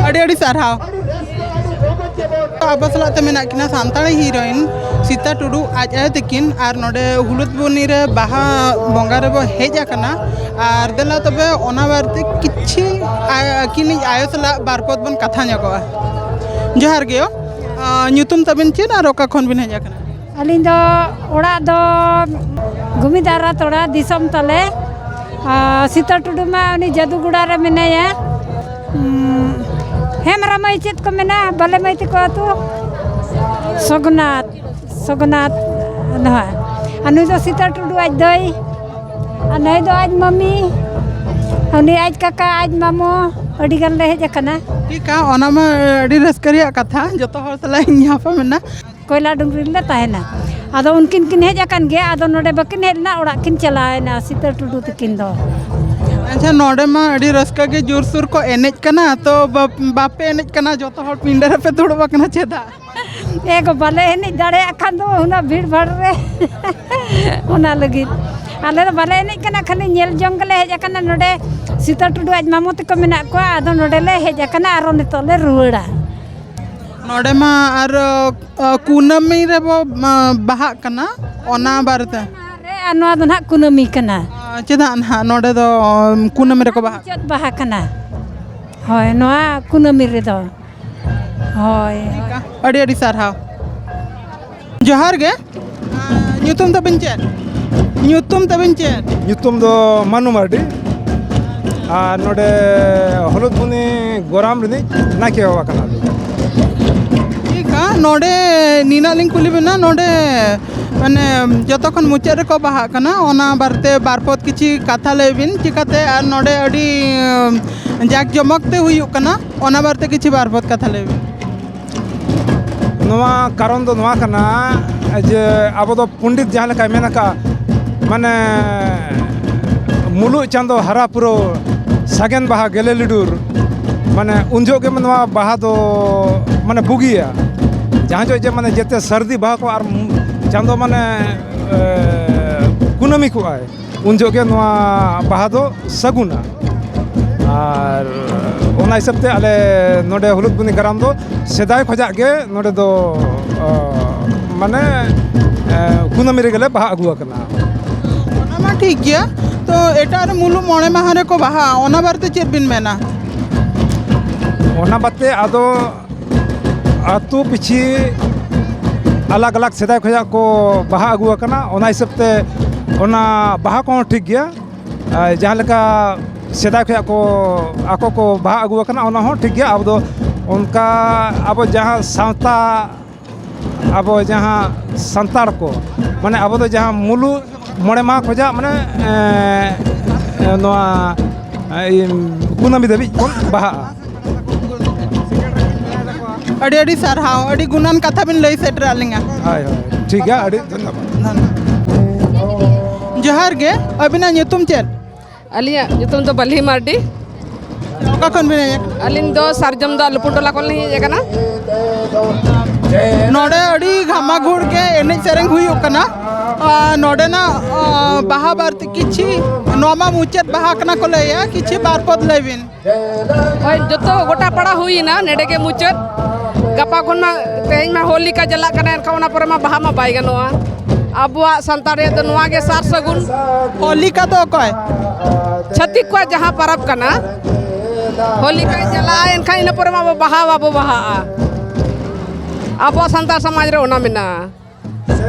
ᱟᱹᱰᱤ ᱟᱹᱰᱤ ᱥᱟᱨᱦᱟᱣ᱾ ᱟᱵᱚ ᱥᱟᱞᱟᱜ ᱛᱮ ᱢᱮᱱᱟᱜ ᱠᱤᱱᱟ ᱥᱟᱱᱛᱟᱲᱤ ᱦᱤᱨᱳᱭᱤᱱ ᱥᱤᱛᱟ ᱴᱩᱰᱩ, ᱟᱡ ᱟᱭᱳ ᱛᱟᱹᱠᱤᱱ, ᱟᱨ ᱱᱚᱰᱮ ᱦᱩᱞᱩᱫ ᱵᱩᱱᱤ ᱨᱮ ᱵᱟᱦᱟ ᱵᱚᱸᱜᱟ ᱨᱮᱵᱚ ᱦᱮᱡ ᱟᱠᱟᱱᱟ᱾ ᱟᱨ ᱫᱮᱞᱟ ᱛᱚᱵᱮ ᱚᱱᱟ ᱵᱟᱨᱮᱛᱮ ᱠᱤᱪᱷᱤ ᱟ-, ᱟᱹᱠᱤᱱᱤᱡ ᱟᱭᱳ ᱥᱟᱞᱟᱜ ᱵᱟᱨ ᱯᱚᱫ ᱵᱚᱱ ᱠᱟᱛᱷᱟ ᱧᱚᱜᱚᱜᱼᱟ᱾ ᱡᱚᱦᱟᱨ ᱜᱮ ᱭᱳ᱾ ᱟ, ᱧᱩᱛᱩᱢ ᱛᱟᱵᱤᱱ ᱪᱮᱫ ᱟᱨ ᱚᱠᱟ ᱠᱷᱚᱱ ᱵᱤᱱ ᱦᱮᱡ ᱟᱠᱟᱱᱟ? ᱟᱹᱞᱤᱧ ᱫᱚ ᱚᱲᱟᱜ ᱫᱚ ᱜᱩᱢᱤᱫᱟᱨᱟ ᱛᱚᱲᱟ ᱫᱤᱥᱚᱢ ᱛᱟᱞᱮ᱾ ᱟᱨ ᱥᱤᱛᱟᱹ ᱴᱩᱰᱩ ᱢᱟ ᱩᱱᱤ ᱡᱟᱹᱫᱩᱜᱚᱲᱟ ᱨᱮ ᱢᱮᱱᱟᱭᱟ᱾ ᱩᱸ, ᱦᱮᱢᱨᱟ ᱢᱟᱹᱭ ᱪᱮᱫ ᱠᱚ ᱢᱮᱱᱟ, ᱵᱟᱞᱮ ᱢᱟᱹᱭ ᱛᱟᱠᱚ ᱟᱹᱛᱩ? ᱥᱚᱜᱽᱱᱟᱛᱷ, ᱥᱚᱜᱽᱱᱟᱛᱷ ᱱᱚᱣᱟ᱾ ᱟᱨ ᱱᱩᱭ ᱫᱚ ᱥᱤᱛᱟᱹ ᱴᱩᱰᱩ ᱟᱡ ᱫᱟᱹᱭ᱾ ᱟᱨ ᱱᱩᱭ ᱫᱚ ᱟᱡ ᱢᱟᱹᱢᱤ, ᱩᱱᱤ ᱟᱡ ᱠᱟᱠᱟ, ᱟᱡ ᱢᱟᱢᱚ, ᱟᱹᱰᱤ ᱜᱟᱱ ᱞᱮ ᱦᱮᱡ ᱟᱠᱟᱱᱟ᱾ ᱴᱷᱤᱠᱟ, ᱚᱱᱟ ᱢᱟ ᱟᱹᱰᱤ ᱨᱟᱹᱥᱠᱟᱹ ᱨᱮᱭᱟᱜ ᱠᱟᱛᱷᱟ, ᱡᱚᱛᱚ ᱦᱚᱲ ᱥᱟᱞᱟᱜ ᱤᱧ ᱧᱟᱯᱟᱢ ᱮᱱᱟ᱾ ᱠᱚᱭᱞᱟ ᱰᱩᱝᱨᱤ ᱨᱮᱞᱮ ᱛᱟᱦᱮᱱᱟ᱾ ᱟᱫᱚ ᱩᱱᱠᱤᱱ ᱠᱤᱱ ᱦᱮᱡ ᱟᱠᱟᱱ ᱜᱮᱭᱟ, ᱟᱫᱚ ᱱᱚᱰᱮ ᱵᱟᱹᱠᱤᱱ ᱦᱮᱡ ᱞᱮᱱᱟ, ᱚᱲᱟᱜ ᱠᱤᱱ ᱪᱟᱞᱟᱣ ᱮᱱᱟ ᱥᱤᱛᱟᱹ ᱴᱩᱰᱩ ᱛᱟᱹᱠᱤᱱ ᱫᱚ᱾ ᱟᱪᱪᱷᱟ, ᱱᱚᱰᱮ ᱢᱟ ᱟᱹᱰᱤ ᱨᱟᱹᱥᱠᱟᱹ ᱜᱮ ᱡᱳᱨᱥᱳᱨ ᱠᱚ ᱮᱱᱮᱡ ᱠᱟᱱᱟ, ᱛᱚ ᱵᱟᱯ-, ᱵᱟᱯᱮ ᱮᱱᱮᱡ ᱠᱟᱱᱟ, ᱡᱚᱛᱚ ᱦᱚᱲ ᱯᱤᱸᱰᱟᱹ ᱨᱮᱯᱮ ᱫᱩᱲᱩᱵ ᱟᱠᱟᱱᱟ, ᱪᱮᱫᱟᱜ? ᱮ ᱜᱚ, ᱵᱟᱞᱮ ᱮᱱᱮᱡ ᱫᱟᱲᱮᱭᱟᱜ ᱠᱷᱟᱱ ᱫᱚ ᱩᱱᱟᱹᱜ ᱵᱷᱤᱲ ᱵᱷᱟᱲ ᱨᱮ᱾ ᱚᱱᱟ ᱞᱟᱹᱜᱤᱫ ᱟᱞᱮ ᱫᱚ ᱵᱟᱞᱮ ᱮᱱᱮᱡ ᱠᱟᱱᱟ, ᱠᱷᱟᱹᱞᱤ ᱧᱮᱞ ᱡᱚᱝ ᱜᱮᱞᱮ ᱦᱮᱡ ᱟᱠᱟᱱᱟ᱾ ᱱᱚᱰᱮ ᱥᱤᱛᱟᱹ ᱴᱩᱰᱩ ᱟᱡ ᱢᱟᱢᱚ ᱛᱟᱠᱚ ᱢᱮᱱᱟᱜ ᱠᱚᱣᱟ, ᱟᱫᱚ ᱱᱚᱰᱮ ᱞᱮ ᱦᱮᱡ ᱟᱠᱟᱱᱟ, ᱟᱨᱚ ᱱᱤᱛᱚᱜ ᱞᱮ ᱨᱩᱣᱟᱹᱲᱟ᱾ ᱱᱚᱰᱮ ᱢᱟ ᱟᱨ, ᱟ, ᱠᱩᱱᱟᱹᱢᱤ ᱨᱮᱵᱚ, ᱟ, ᱵᱟᱦᱟᱜ ᱠᱟᱱᱟ, ᱚᱱᱟ ᱵᱟᱨᱮᱛᱮ᱾ ᱟᱨ ᱱᱚᱣᱟ ᱫᱚ ᱱᱟᱦᱟᱜ ᱠᱩᱱᱟᱹᱢᱤ ᱠᱟᱱᱟ᱾ ᱟ, ᱪᱮᱫᱟᱜ ᱱᱟᱦᱟᱜ ᱱᱚᱰᱮ ᱫᱚ, ᱩᱢ, ᱠᱩᱱᱟᱹᱢᱤ ᱨᱮᱠᱚ ᱵᱟᱦᱟᱜ ᱠᱟᱱᱟ? ᱢᱩᱪᱟᱹᱫ ᱵᱟᱦᱟ ᱠᱟᱱᱟ᱾ ᱦᱳᱭ, ᱱᱚᱣᱟ ᱠᱩᱱᱟᱹᱢᱤ ᱨᱮᱫᱚ᱾ ᱦᱳᱭ᱾ ᱟᱹᱰᱤ ᱟᱹᱰᱤ ᱥᱟᱨᱦᱟᱣ᱾ ᱡᱚᱦᱟᱨ ᱜᱮ᱾ ᱟ, ᱧᱩᱛᱩᱢ ᱛᱟᱵᱤᱱ ᱪᱮᱫ? ᱧᱩᱛᱩᱢ ᱛᱟᱵᱤᱱ ᱪᱮᱫ? ᱧᱩᱛᱩᱢ ᱫᱚ ᱢᱟᱱᱩ ᱢᱟᱨᱰᱤ᱾ ᱟᱨ ᱱᱚᱰᱮ ᱦᱚᱞᱩᱫᱵᱩᱱᱤ ᱜᱚᱨᱟᱢ ᱨᱤᱱᱤᱡ ᱱᱟᱭᱠᱮ ᱵᱟᱵᱟ ᱠᱟᱱᱟᱞᱤᱧ᱾ ᱴᱷᱤᱠᱟ, ᱱᱚᱰᱮ ᱱᱤᱱᱟᱜ ᱞᱤᱧ ᱠᱩᱞᱤ ᱵᱤᱱᱟ, ᱱᱚᱰᱮ ᱢᱟᱱᱮ ᱡᱚᱛᱚ ᱠᱷᱚᱱ ᱢᱩᱪᱟᱹᱫ ᱨᱮᱠᱚ ᱵᱟᱦᱟᱜ ᱠᱟᱱᱟ, ᱚᱱᱟ ᱵᱟᱨᱮᱛᱮ ᱵᱟᱨ ᱯᱚᱫ ᱠᱤᱪᱷᱤ ᱠᱟᱛᱷᱟ ᱞᱟᱹᱭ ᱵᱤᱱ, ᱪᱤᱠᱟᱹᱛᱮ ᱟᱨ ᱱᱚᱰᱮ ᱟᱹᱰᱤ, ᱩᱢ, ᱡᱟᱠ ᱡᱚᱢᱚᱠ ᱛᱮ ᱦᱩᱭᱩᱜ ᱠᱟᱱᱟ, ᱚᱱᱟ ᱵᱟᱨᱮᱛᱮ ᱠᱤᱪᱷᱤ ᱵᱟᱨ ᱯᱚᱫ ᱠᱟᱛᱷᱟ ᱞᱟᱹᱭ ᱵᱤᱱ᱾ ᱱᱚᱣᱟ ᱠᱟᱨᱚᱱ ᱫᱚ ᱱᱚᱣᱟ ᱠᱟᱱᱟ ᱡᱮ ᱟᱵᱚ ᱫᱚ ᱯᱚᱱᱰᱤᱛ ᱡᱟᱦᱟᱸ ᱞᱮᱠᱟᱭ ᱢᱮᱱ ᱟᱠᱟᱫ, ᱢᱟᱱᱮ, ᱢᱩᱞᱩᱜ ᱪᱟᱸᱫᱚ ᱦᱟᱨᱟ ᱯᱩᱨᱟᱹᱣ, ᱥᱟᱜᱮᱱ ᱵᱟᱦᱟ ᱜᱮᱞᱮ ᱞᱤᱰᱩᱨ, ᱢᱟᱱᱮ, ᱩᱱ ᱡᱚᱦᱚᱜ ᱜᱮ ᱱᱚᱣᱟ ᱵᱟᱦᱟ ᱫᱚ, ᱢᱟᱱᱮ, ᱵᱩᱜᱤᱭᱟ᱾ ᱡᱟᱦᱟᱸ ᱡᱚᱦᱚᱜ ᱡᱮ, ᱢᱟᱱᱮ, ᱡᱮᱛᱮ ᱥᱟᱹᱨᱫᱤ ᱵᱟᱦᱟ ᱠᱚ ᱟᱨ ᱪᱟᱸᱫᱚ, ᱢᱟᱱᱮ, ᱮ, ᱠᱩᱱᱟᱹᱢᱤ ᱠᱚᱜᱼᱟᱭ, ᱩᱱ ᱡᱚᱦᱚᱜ ᱜᱮ ᱱᱚᱣᱟ ᱵᱟᱦᱟ ᱫᱚ ᱥᱟᱹᱜᱩᱱᱟ᱾ ᱟᱨ ᱚᱱᱟ ᱦᱤᱥᱟᱹᱵ ᱛᱮ ᱟᱞᱮ ᱱᱚᱰᱮ ᱦᱩᱞᱩᱫᱵᱩᱱᱤ ᱜᱨᱟᱢ ᱫᱚ ᱥᱮᱫᱟᱭ ᱠᱷᱚᱱᱟᱜ ᱜᱮ ᱱᱚᱰᱮ ᱫᱚ, ᱚ, ᱢᱟᱱᱮ, ᱮ, ᱠᱩᱱᱟᱹᱢᱤ ᱨᱮᱜᱮ ᱞᱮ ᱵᱟᱦᱟ ᱟᱹᱜᱩ ᱟᱠᱟᱱᱟ᱾ ᱚᱱᱟ ᱢᱟ ᱴᱷᱤᱠ ᱜᱮᱭᱟ, ᱛᱚ ᱮᱴᱟᱜ ᱨᱮ ᱢᱩᱞᱩᱜ ᱢᱚᱬᱮ ᱢᱟᱦᱟ ᱨᱮᱠᱚ ᱵᱟᱦᱟᱜᱼᱟ, ᱚᱱᱟ ᱵᱟᱨᱮᱛᱮ ᱪᱮᱫ ᱵᱤᱱ ᱢᱮᱱᱟ? ᱚᱱᱟ ᱵᱟᱫᱛᱮ ᱟᱫᱚ ᱟᱹᱛᱩ ᱯᱤᱪᱷᱤ ᱟᱞᱟᱜᱽ ᱟᱞᱟᱜᱽ ᱥᱮᱫᱟᱭ ᱠᱷᱚᱱᱟᱜ ᱠᱚ ᱵᱟᱦᱟ ᱟᱹᱜᱩ ᱟᱠᱟᱱᱟ, ᱚᱱᱟ ᱦᱤᱥᱟᱹᱵ ᱛᱮ ᱚᱱᱟ ᱵᱟᱦᱟ ᱠᱚᱦᱚᱸ ᱴᱷᱤᱠ ᱜᱮᱭᱟ᱾ ᱟᱨ ᱡᱟᱦᱟᱸ ᱞᱮᱠᱟ ᱥᱮᱫᱟᱭ ᱠᱷᱚᱱᱟᱜ ᱠᱚ ᱟᱠᱚ ᱠᱚ ᱵᱟᱦᱟ ᱟᱹᱜᱩ ᱟᱠᱟᱱᱟ, ᱚᱱᱟ ᱦᱚᱸ ᱴᱷᱤᱠ ᱜᱮᱭᱟ᱾ ᱟᱵᱚ ᱫᱚ ᱚᱱᱠᱟ ᱟᱵᱚ ᱡᱟᱦᱟᱸ ᱥᱟᱶᱛᱟ, ᱟᱵᱚ ᱡᱟᱦᱟᱸ ᱥᱟᱱᱛᱟᱲ ᱠᱚ, ᱢᱟᱱᱮ ᱟᱵᱚ ᱫᱚ ᱡᱟᱦᱟᱸ ᱢᱩᱞᱩᱜ ᱢᱚᱬᱮ ᱢᱟᱦᱟ ᱠᱷᱚᱱᱟᱜ ᱢᱟᱱᱮ, ᱮᱸ, ᱱᱚᱣᱟ, ᱮᱸ, ᱠᱩᱱᱟᱹᱢᱤ ᱫᱷᱟᱹᱵᱤᱡ ᱵᱚᱱ ᱵᱟᱦᱟᱜᱼᱟ᱾ ᱟᱹᱰᱤ ᱟᱹᱰᱤ ᱥᱟᱨᱦᱟᱣ, ᱟᱹᱰᱤ ᱜᱩᱱᱟᱱ ᱠᱟᱛᱷᱟ ᱵᱤᱱ ᱞᱟᱹᱭ ᱥᱮᱴᱮᱨᱟᱫ ᱞᱤᱧᱟ᱾ ᱦᱳᱭ, ᱦᱳᱭ, ᱴᱷᱤᱠ ᱜᱮᱭᱟ, ᱟᱹᱰᱤ ᱫᱷᱚᱱᱭᱚᱵᱟᱫ᱾ ᱡᱚᱦᱟᱨ ᱜᱮ, ᱟᱹᱵᱤᱱᱟᱜ ᱧᱩᱛᱩᱢ ᱪᱮᱫ? ᱟᱹᱞᱤᱧᱟᱜ ᱧᱩᱛᱩᱢ ᱫᱚ ᱵᱟᱹᱞᱦᱤ ᱢᱟᱨᱰᱤ᱾ ᱚᱠᱟ ᱠᱷᱚᱱ ᱵᱤᱱ ᱦᱮᱡ ᱟᱠᱟᱱᱟ? ᱟᱹᱞᱤᱧ ᱫᱚ ᱥᱟᱨᱡᱚᱢ ᱫᱟ ᱞᱩᱯᱩᱨ ᱴᱚᱞᱟ ᱠᱷᱚᱱ ᱞᱤᱧ ᱦᱮᱡ ᱟᱠᱟᱱᱟ᱾ ᱱᱚᱰᱮ ᱟᱹᱰᱤ ᱜᱷᱟᱢᱟᱜᱷᱩᱲ ᱜᱮ ᱮᱱᱮᱡ ᱥᱮᱨᱮᱧ ᱦᱩᱭᱩᱜ ᱠᱟᱱᱟ᱾ ᱟᱨ ᱱᱚᱰᱮᱱᱟᱜ, ᱟᱸ, ᱵᱟᱦᱟ ᱵᱟᱨᱮᱛᱮ ᱠᱤᱪᱷᱤ, ᱱᱚᱣᱟ ᱢᱟ ᱢᱩᱪᱟᱹᱫ ᱵᱟᱦᱟ ᱠᱟᱱᱟ ᱠᱚ ᱞᱟᱹᱭᱟ, ᱠᱤᱪᱷᱤ ᱵᱟᱨ ᱯᱚᱫ ᱞᱟᱹᱭ ᱵᱤᱱ᱾ ᱦᱳᱭ, ᱡᱚᱛᱚ ᱜᱚᱴᱟ ᱯᱟᱲᱟ ᱦᱩᱭᱮᱱᱟ, ᱱᱮᱰᱮ ᱜᱮ ᱢᱩᱪᱟᱹᱫ᱾ ᱜᱟᱯᱟ ᱠᱷᱚᱱ ᱢᱟ, ᱛᱮᱦᱮᱧ ᱢᱟ ᱦᱳᱞᱤᱠᱟ ᱪᱟᱞᱟᱜ ᱠᱟᱱᱟ, ᱮᱱᱠᱷᱟᱱ ᱚᱱᱟ ᱯᱚᱨᱮ ᱢᱟ ᱵᱟᱦᱟ ᱢᱟ ᱵᱟᱭ ᱜᱟᱱᱚᱜᱼᱟ᱾ ᱟᱵᱚᱣᱟᱜ ᱥᱟᱱᱛᱟᱲ ᱨᱮᱭᱟᱜ ᱫᱚ ᱱᱚᱣᱟ ᱜᱮ ᱥᱟᱨ ᱥᱟᱹᱜᱩᱱ᱾ ᱦᱳᱞᱤᱠᱟ ᱫᱚ ᱚᱠᱚᱭ? ᱪᱷᱟᱹᱛᱤᱠ ᱠᱚᱣᱟᱜ ᱡᱟᱦᱟᱸ ᱯᱚᱨᱚᱵᱽ ᱠᱟᱱᱟ, ᱦᱳᱞᱤᱠᱟ ᱪᱟᱞᱟᱜᱼᱟ, ᱮᱱᱠᱷᱟᱱ ᱤᱱᱟᱹ ᱯᱚᱨᱮ ᱢᱟ ᱟᱵᱚ ᱵᱟᱦᱟ ᱵᱟᱵᱚ ᱵᱟᱦᱟᱜᱼᱟ᱾ ᱟᱵᱚᱣᱟᱜ ᱥᱟᱱᱛᱟᱲ ᱥᱚᱢᱟᱡᱽ ᱨᱮ ᱚᱱᱟ ᱢᱮᱱᱟᱜᱼᱟ᱾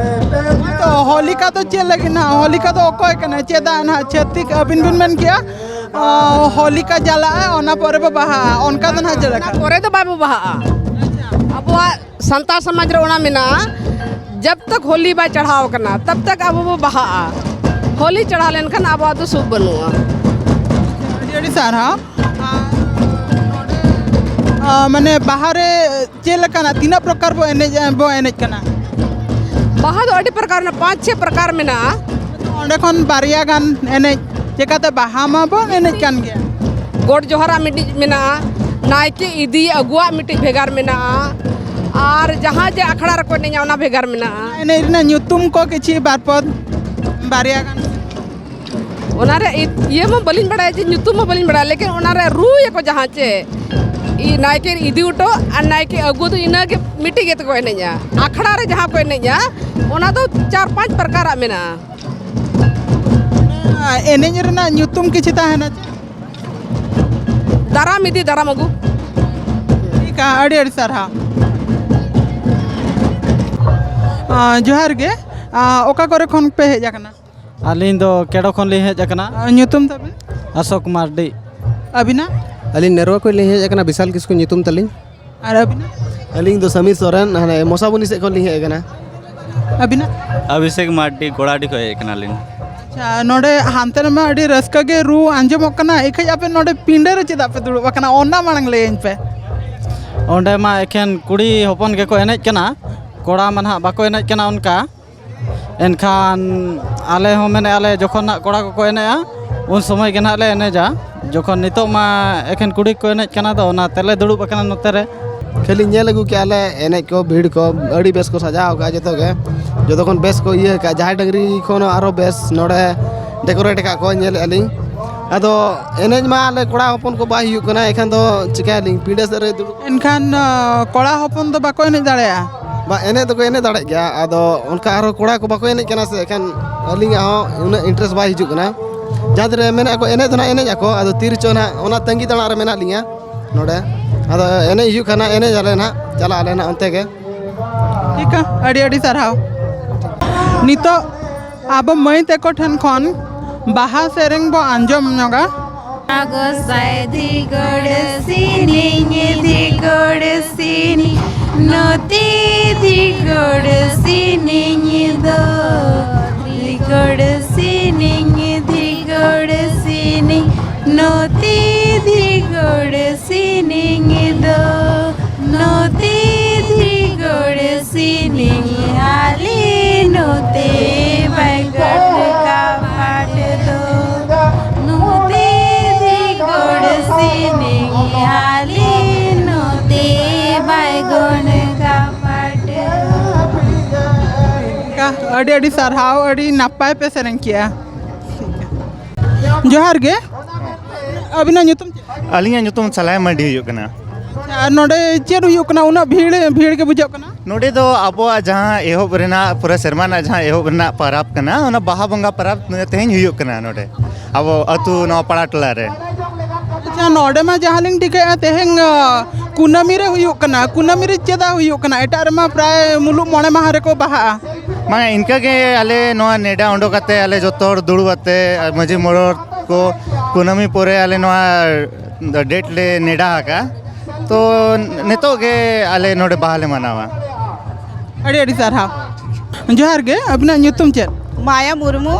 ᱛᱚ ᱦᱳᱞᱤᱠᱟ ᱫᱚ ᱪᱮᱫ ᱞᱟᱹᱜᱤᱫ ᱱᱟᱦᱟᱜ? ᱦᱳᱞᱤᱠᱟ ᱫᱚ ᱚᱠᱚᱭ ᱠᱟᱱᱟᱭ? ᱪᱮᱫᱟᱜ ᱱᱟᱦᱟᱜ ᱪᱷᱟᱹᱛᱤᱠ ᱟᱹᱵᱤᱱ ᱵᱤᱱ ᱢᱮᱱ ᱠᱮᱜᱼᱟ, ᱟᱸ, ᱦᱳᱞᱤᱠᱟ ᱪᱟᱞᱟᱜᱼᱟ, ᱚᱱᱟ ᱯᱚᱨᱮ ᱵᱚ ᱵᱟᱦᱟᱜᱼᱟ, ᱚᱱᱠᱟ ᱫᱚ ᱱᱟᱦᱟᱜ ᱪᱮᱫ ᱞᱮᱠᱟ? ᱚᱱᱟ ᱯᱚᱨᱮ ᱫᱚ ᱵᱟᱵᱚ ᱵᱟᱦᱟᱜᱼᱟ᱾ ᱟᱵᱚᱣᱟᱜ ᱥᱟᱱᱛᱟᱲ ᱥᱚᱢᱟᱡᱽ ᱨᱮ ᱚᱱᱟ ᱢᱮᱱᱟᱜᱼᱟ, ᱡᱟᱵ ᱛᱟᱠ ᱦᱳᱞᱤ ᱵᱟᱭ ᱪᱟᱲᱦᱟᱣ ᱠᱟᱱᱟ, ᱛᱟᱵ ᱛᱟᱠ ᱟᱵᱚ ᱵᱚ ᱵᱟᱦᱟᱜᱼᱟ᱾ ᱦᱳᱞᱤ ᱪᱟᱲᱦᱟᱣ ᱞᱮᱱᱠᱷᱟᱱ ᱟᱵᱚᱣᱟᱜ ᱫᱚ ᱥᱩᱠ ᱵᱟᱹᱱᱩᱜᱼᱟ᱾ ᱟᱹᱰᱤ ᱟᱹᱰᱤ ᱥᱟᱨᱦᱟᱣ᱾ ᱟᱨ, ᱢᱟᱱᱮ ᱵᱟᱦᱟ ᱨᱮ ᱪᱮᱫ ᱞᱮᱠᱟᱱᱟᱜ, ᱛᱤᱱᱟᱹᱜ ᱯᱨᱚᱠᱟᱨ ᱵᱚ ᱮᱱᱮᱡ, ᱵᱚ ᱮᱱᱮᱡ ᱠᱟᱱᱟ? ᱵᱟᱦᱟ ᱫᱚ ᱟᱹᱰᱤ ᱯᱨᱚᱠᱟᱨ ᱢᱮᱱᱟᱜᱼᱟ, ᱯᱟᱸᱪ ᱪᱷᱚᱭ ᱯᱨᱚᱠᱟᱨ ᱢᱮᱱᱟᱜᱼᱟ᱾ ᱚᱸᱰᱮ ᱠᱷᱚᱱ ᱵᱟᱨᱭᱟ ᱜᱟᱱ ᱮᱱᱮᱡ, ᱪᱮᱠᱟᱛᱮ ᱵᱟᱦᱟ ᱢᱟᱵᱚᱱ ᱮᱱᱮᱡ ᱠᱟᱱ ᱜᱮᱭᱟ᱾ ᱜᱚᱰ ᱡᱚᱦᱟᱨᱟᱜ ᱢᱤᱫᱴᱤᱡ ᱢᱮᱱᱟᱜᱼᱟ, ᱱᱟᱭᱠᱮ ᱤᱫᱤ ᱟᱹᱜᱩᱣᱟᱜ ᱢᱤᱫᱴᱤᱡ ᱵᱷᱮᱜᱟᱨ ᱢᱮᱱᱟᱜᱼᱟ, ᱟᱨ ᱡᱟᱦᱟᱸ ᱡᱮ ᱟᱠᱷᱲᱟ ᱨᱮᱠᱚ ᱮᱱᱮᱡᱟ ᱚᱱᱟ ᱵᱷᱮᱜᱟᱨ ᱢᱮᱱᱟᱜᱼᱟ᱾ ᱮᱱᱮᱡ ᱨᱮᱱᱟᱜ ᱧᱩᱛᱩᱢ ᱠᱚ ᱠᱤᱪᱷᱤ ᱵᱟᱨ ᱯᱚᱫ, ᱵᱟᱨᱭᱟ ᱜᱟᱱ᱾ ᱚᱱᱟ ᱨᱮ ᱤ- ᱤᱭᱟᱹ ᱢᱟ ᱵᱟᱹᱞᱤᱧ ᱵᱟᱲᱟᱭᱟ, ᱡᱮ ᱧᱩᱛᱩᱢ ᱢᱟ ᱵᱟᱹᱞᱤᱧ ᱵᱟᱲᱟᱭᱟ, ᱞᱮᱠᱤᱱ ᱚᱱᱟ ᱨᱮ ᱨᱩᱭᱟᱠᱚ ᱡᱟᱦᱟᱸ ᱪᱮ, ᱤ- ᱱᱟᱭᱠᱮ ᱤᱫᱤ ᱦᱚᱴᱚ ᱟᱨ ᱱᱟᱭᱠᱮ ᱟᱹᱜᱩ ᱫᱚ ᱤᱱᱟᱹᱜᱮ ᱢᱤᱫᱴᱤᱡ ᱜᱮ ᱛᱟᱠᱚ ᱮᱱᱮᱡᱼᱟ᱾ ᱟᱠᱷᱲᱟ ᱨᱮ ᱡᱟᱦᱟᱸ ᱠᱚ ᱮᱱᱮᱡᱼᱟ, ᱚᱱᱟ ᱫᱚ ᱪᱟᱨ ᱯᱟᱸᱪ ᱯᱨᱚᱠᱟᱨᱟᱜ ᱢᱮᱱᱟᱜᱼᱟ᱾ ᱮᱱᱮᱡ ᱨᱮᱱᱟᱜ ᱧᱩᱛᱩᱢ ᱠᱤᱪᱷᱩ ᱛᱟᱦᱮᱱᱟ ᱪᱮ? ᱫᱟᱨᱟᱢ ᱤᱫᱤ, ᱫᱟᱨᱟᱢ ᱟᱹᱜᱩ᱾ ᱴᱷᱤᱠᱟ, ᱟᱹᱰᱤ ᱟᱹᱰᱤ ᱥᱟᱨᱦᱟᱣ᱾ ᱟᱸ, ᱡᱚᱦᱟᱨ ᱜᱮ᱾ ᱟᱸ, ᱚᱠᱟ ᱠᱚᱨᱮ ᱠᱷᱚᱱ ᱯᱮ ᱦᱮᱡ ᱟᱠᱟᱱᱟ? ᱟᱹᱞᱤᱧ ᱫᱚ ᱠᱮᱰᱚ ᱠᱷᱚᱱ ᱞᱤᱧ ᱦᱮᱡ ᱟᱠᱟᱱᱟ᱾ ᱟᱸ, ᱧᱩᱛᱩᱢ ᱛᱟᱵᱤᱱ? ᱟᱥᱳᱠ ᱢᱟᱨᱰᱤ᱾ ᱟᱹᱵᱤᱱᱟᱜ? ᱟᱹᱞᱤᱧ ᱱᱮᱨᱣᱟ ᱠᱷᱚᱱ ᱞᱤᱧ ᱦᱮᱡ ᱟᱠᱟᱱᱟ, ᱵᱤᱥᱟᱞ ᱠᱤᱥᱠᱩ ᱧᱩᱛᱩᱢ ᱛᱟᱹᱞᱤᱧ᱾ ᱟᱨ ᱟᱹᱵᱤᱱᱟᱜ? ᱟᱹᱞᱤᱧ ᱫᱚ ᱥᱟᱢᱤᱨ ᱥᱚᱨᱮᱱ, ᱦᱟᱱᱮ ᱢᱚᱥᱟᱵᱩᱱᱤ ᱥᱮᱫ ᱠᱷᱚᱱ ᱞᱤᱧ ᱦᱮᱡ ᱟᱠᱟᱱᱟ᱾ ᱟᱹᱵᱤᱱᱟᱜ? ᱚᱵᱷᱤᱥᱮᱠ ᱢᱟᱨᱰᱤ, ᱜᱚᱲᱟᱰᱤ ᱠᱷᱚᱱ ᱦᱮᱡ ᱟᱠᱟᱱᱟᱞᱤᱧ᱾ ᱟᱪᱪᱷᱟ, ᱱᱚᱰᱮ ᱦᱟᱱᱛᱮ ᱨᱮᱢᱟ ᱟᱹᱰᱤ ᱨᱟᱹᱥᱠᱟᱹ ᱜᱮ ᱨᱩ ᱟᱸᱡᱚᱢᱚᱜ ᱠᱟᱱᱟ, ᱮᱱᱠᱷᱟᱡ ᱟᱯᱮ ᱱᱚᱰᱮ ᱯᱤᱸᱰᱟᱹ ᱨᱮ ᱪᱮᱫᱟᱜ ᱯᱮ ᱫᱩᱲᱩᱵ ᱟᱠᱟᱱᱟ, ᱚᱱᱟ ᱢᱟᱲᱟᱝ ᱞᱟᱹᱭᱟᱹᱧ ᱯᱮ᱾ ᱚᱸᱰᱮ ᱢᱟ ᱮᱠᱷᱮᱱ ᱠᱩᱲᱤ ᱦᱚᱯᱚᱱ ᱜᱮᱠᱚ ᱮᱱᱮᱡ ᱠᱟᱱᱟ, ᱠᱚᱲᱟ ᱢᱟ ᱱᱟᱦᱟᱜ ᱵᱟᱠᱚ ᱮᱱᱮᱡ ᱠᱟᱱᱟ ᱚᱱᱠᱟ᱾ ᱮᱱᱠᱷᱟᱱ ᱟᱞᱮ ᱦᱚᱸ ᱢᱮᱱᱮᱫᱼᱟ ᱞᱮ, ᱡᱚᱠᱷᱚᱱ ᱱᱟᱜ ᱠᱚᱲᱟ ᱠᱚᱠᱚ ᱮᱱᱮᱡᱼᱟ, ᱩᱱ ᱥᱚᱢᱚᱭ ᱜᱮ ᱱᱟᱦᱟᱜ ᱞᱮ ᱮᱱᱮᱡᱟ᱾ ᱡᱚᱠᱷᱚᱱ ᱱᱤᱛᱚᱜ ᱢᱟ ᱮᱠᱷᱮᱱ ᱠᱩᱲᱤ ᱠᱚᱠᱚ ᱮᱱᱮᱡ ᱠᱟᱱᱟ, ᱫᱚ ᱚᱱᱟ ᱛᱮᱞᱮ ᱫᱩᱲᱩᱵ ᱟᱠᱟᱱᱟ ᱱᱚᱛᱮ ᱨᱮ᱾ ᱠᱷᱟᱹᱞᱤ ᱧᱮᱞ ᱟᱹᱜᱩ ᱠᱮᱜᱼᱟ ᱞᱮ ᱮᱱᱮᱡ ᱠᱚ, ᱵᱷᱤᱲ ᱠᱚ, ᱟᱹᱰᱤ ᱵᱮᱥ ᱠᱚ ᱥᱟᱡᱟᱣ ᱟᱠᱟᱫᱼᱟ ᱡᱚᱛᱚ ᱜᱮ, ᱡᱚᱛᱚ ᱠᱷᱚᱱ ᱵᱮᱥ ᱠᱚ ᱤᱭᱟᱹ ᱟᱠᱟᱫᱼᱟ᱾ ᱡᱟᱦᱮᱨ ᱰᱟᱹᱝᱨᱤ ᱠᱷᱚᱱ ᱦᱚᱸ ᱟᱨᱚ ᱵᱮᱥ ᱱᱚᱰᱮ ᱰᱮᱠᱳᱨᱮᱴ ᱟᱠᱟᱫ ᱠᱚ ᱧᱮᱞᱮᱫᱼᱟ ᱞᱤᱧ᱾ ᱟᱫᱚ ᱮᱱᱮᱡ ᱢᱟ ᱟᱞᱮ ᱠᱚᱲᱟ ᱦᱚᱯᱚᱱ ᱠᱚ ᱵᱟᱭ ᱦᱩᱭᱩᱜ ᱠᱟᱱᱟ, ᱮᱱᱠᱷᱟᱱ ᱫᱚ ᱪᱤᱠᱟᱹᱭᱟᱞᱤᱧ, ᱯᱤᱸᱰᱟᱹ ᱥᱮᱫ ᱨᱮ ᱫᱩᱲᱩᱵ᱾ ᱮᱱᱠᱷᱟᱱ, ᱟᱸ, ᱠᱚᱲᱟ ᱦᱚᱯᱚᱱ ᱫᱚ ᱵᱟᱠᱚ ᱮᱱᱮᱡ ᱫᱟᱲᱮᱭᱟᱜᱼᱟ? ᱵᱟ, ᱮᱱᱮᱡ ᱫᱚᱠᱚ ᱮᱱᱮᱡ ᱫᱟᱲᱮᱭᱟᱜ ᱜᱮᱭᱟ, ᱟᱫᱚ ᱚᱱᱠᱟ ᱟᱨᱦᱚᱸ ᱠᱚᱲᱟ ᱠᱚ ᱵᱟᱠᱚ ᱮᱱᱮᱡ ᱠᱟᱱᱟ ᱥᱮ, ᱮᱱᱠᱷᱟᱱ ᱟᱹᱞᱤᱧᱟᱜ ᱦᱚᱸ ᱩᱱᱟᱹᱜ ᱤᱱᱴᱟᱨᱮᱥᱴ ᱵᱟᱭ ᱦᱤᱡᱩᱜ ᱠᱟᱱᱟ᱾ ᱡᱟᱦᱟᱸ ᱛᱤᱱᱟᱹᱜ ᱢᱮᱱᱟᱜ ᱠᱚ, ᱮᱱᱮᱡ ᱫᱚ ᱱᱟᱦᱟᱜ ᱮᱱᱮᱡ ᱟᱠᱚ, ᱟᱫᱚ ᱛᱤ ᱨᱮᱪᱚ ᱱᱟᱦᱟᱜ, ᱚᱱᱟ ᱛᱟᱺᱜᱤ ᱛᱟᱲᱟᱜ ᱨᱮ ᱢᱮᱱᱟᱜ ᱞᱤᱧᱟ ᱱᱚᱰᱮ᱾ ᱟᱫᱚ ᱮᱱᱮᱡ ᱦᱩᱭᱩᱜ ᱠᱷᱟᱱ ᱱᱟᱦᱟᱜ ᱮᱱᱮᱡ ᱟᱞᱮ ᱱᱟᱦᱟᱜ, ᱪᱟᱞᱟᱜ ᱟᱞᱮ ᱱᱟᱦᱟᱜ ᱚᱱᱛᱮ ᱜᱮ᱾ ᱴᱷᱤᱠᱟ, ᱟᱹᱰᱤ ᱟᱹᱰᱤ ᱥᱟᱨᱦᱟᱣ᱾ ᱱᱤᱛᱚᱜ ᱟᱵᱚ ᱢᱟᱹᱭ ᱛᱟᱠᱚ ᱴᱷᱮᱱ ᱠᱷᱚᱱ ᱵᱟᱦᱟ ᱥᱮᱨᱮᱧ ᱵᱚ ᱟᱸᱡᱚᱢ ᱧᱚᱜᱟ᱾ ᱜᱚᱸᱥᱟᱭ ᱫᱷᱤᱜᱚᱲ ᱥᱤᱱᱤᱧ, ᱫᱷᱤᱜᱚᱲ ᱥᱤᱱᱤᱧ, ᱱᱚᱛᱮ ᱫᱷᱤᱜᱚᱲ ᱥᱤᱱᱤᱧ ᱫᱚ, ᱫᱷᱤᱜᱚᱲ ᱥᱤᱱᱤᱧ, ᱫᱷᱤᱜᱚᱲ ᱥᱤᱱᱤᱧ, ᱱᱚᱛᱮ ᱫᱷᱤᱜᱚᱲ ᱥᱤᱱᱤᱧ ᱫᱚ, ᱱᱚᱛᱮ ᱫᱷᱤᱜᱚᱲ ᱥᱤᱱᱤᱧ ᱦᱟᱞᱮ, ᱱᱚᱛᱮ ᱵᱟᱭᱜᱚᱲ ᱠᱟᱯᱟᱴ ᱫᱚ, ᱱᱚᱛᱮ ᱫᱷᱤᱜᱚᱲ ᱥᱤᱱᱤᱧ ᱦᱟᱞᱮ, ᱱᱚᱛᱮ ᱵᱟᱭᱜᱚᱲ ᱠᱟᱯᱟᱴ ᱫᱚ᱾ ᱟᱹᱰᱤ ᱟᱹᱰᱤ ᱥᱟᱨᱦᱟᱣ, ᱟᱹᱰᱤ ᱱᱟᱯᱟᱭ ᱯᱮ ᱥᱮᱨᱮᱧ ᱠᱮᱜᱼᱟ᱾ ᱡᱚᱦᱟᱨ ᱜᱮ᱾ ᱟᱹᱵᱤᱱᱟᱜ ᱧᱩᱛᱩᱢ ᱪᱮᱫ? ᱟᱹᱞᱤᱧᱟᱜ ᱧᱩᱛᱩᱢ ᱥᱟᱞᱟᱭ ᱢᱟᱹᱨᱰᱤ ᱦᱩᱭᱩᱜ ᱠᱟᱱᱟ᱾ ᱟᱨ ᱱᱚᱰᱮ ᱪᱮᱫ ᱦᱩᱭᱩᱜ ᱠᱟᱱᱟ? ᱩᱱᱟᱹᱜ ᱵᱷᱤᱲ, ᱵᱷᱤᱲ ᱜᱮ ᱵᱩᱡᱷᱟᱹᱜ ᱠᱟᱱᱟ᱾ ᱱᱚᱰᱮ ᱫᱚ ᱟᱵᱚᱣᱟᱜ ᱡᱟᱦᱟᱸ ᱮᱦᱚᱵ ᱨᱮᱱᱟᱜ, ᱯᱩᱨᱟᱹ ᱥᱮᱨᱢᱟ ᱨᱮᱱᱟᱜ ᱡᱟᱦᱟᱸ ᱮᱦᱚᱵ ᱨᱮᱱᱟᱜ ᱯᱟᱨᱟᱵᱽ ᱠᱟᱱᱟ, ᱚᱱᱟ ᱵᱟᱦᱟ ᱵᱚᱸᱜᱟ ᱯᱟᱨᱟᱵᱽ ᱛᱮᱦᱮᱧ ᱦᱩᱭᱩᱜ ᱠᱟᱱᱟ ᱱᱚᱰᱮ ᱟᱵᱚ ᱟᱹᱛᱩ, ᱱᱚᱣᱟ ᱯᱟᱲᱟ ᱴᱚᱞᱟ ᱨᱮ᱾ ᱟᱪᱪᱷᱟ, ᱱᱚᱰᱮ ᱢᱟ ᱡᱟᱦᱟᱸ ᱞᱤᱧ ᱴᱷᱤᱠᱟᱹᱭᱮᱫᱼᱟ, ᱛᱮᱦᱮᱧ, ᱟ, ᱠᱩᱱᱟᱹᱢᱤ ᱨᱮ ᱦᱩᱭᱩᱜ ᱠᱟᱱᱟ᱾ ᱠᱩᱱᱟᱹᱢᱤ ᱨᱮ ᱪᱮᱫᱟᱜ ᱦᱩᱭᱩᱜ ᱠᱟᱱᱟ? ᱮᱴᱟᱜ ᱨᱮᱢᱟ ᱯᱨᱟᱭ ᱢᱩᱞᱩᱜ ᱢᱚᱬᱮ ᱢᱟᱦᱟ ᱨᱮᱠᱚ ᱵᱟᱦᱟᱜᱼᱟ᱾ ᱵᱟᱝ, ᱤᱱᱠᱟᱹ ᱜᱮ ᱟᱞᱮ ᱱᱚᱣᱟ ᱱᱮᱰᱟ ᱩᱰᱩᱠ ᱠᱟᱛᱮ, ᱟᱞᱮ ᱡᱚᱛᱚ ᱦᱚᱲ ᱫᱩᱲᱩᱵ ᱠᱟᱛᱮ, ᱢᱟᱹᱡᱷᱤ ᱢᱚᱬᱮ ᱦᱚᱲ ᱠᱚ ᱠᱩᱱᱟᱹᱢᱤ ᱯᱚᱨᱮ ᱟᱞᱮ ᱱᱚᱣᱟ ᱰᱮᱴ ᱞᱮ ᱱᱮᱰᱟ ᱟᱠᱟᱫᱼᱟ᱾ ᱛᱚ ᱱᱤᱛᱚᱜ ᱜᱮ ᱟᱞᱮ ᱱᱚᱰᱮ ᱵᱟᱦᱟ ᱞᱮ ᱢᱟᱱᱟᱣᱟ᱾ ᱟᱹᱰᱤ ᱟᱹᱰᱤ ᱥᱟᱨᱦᱟᱣ᱾ ᱡᱚᱦᱟᱨ ᱜᱮ, ᱟᱹᱵᱤᱱᱟᱜ ᱧᱩᱛᱩᱢ ᱪᱮᱫ? ᱢᱟᱭᱟ ᱢᱩᱨᱢᱩ᱾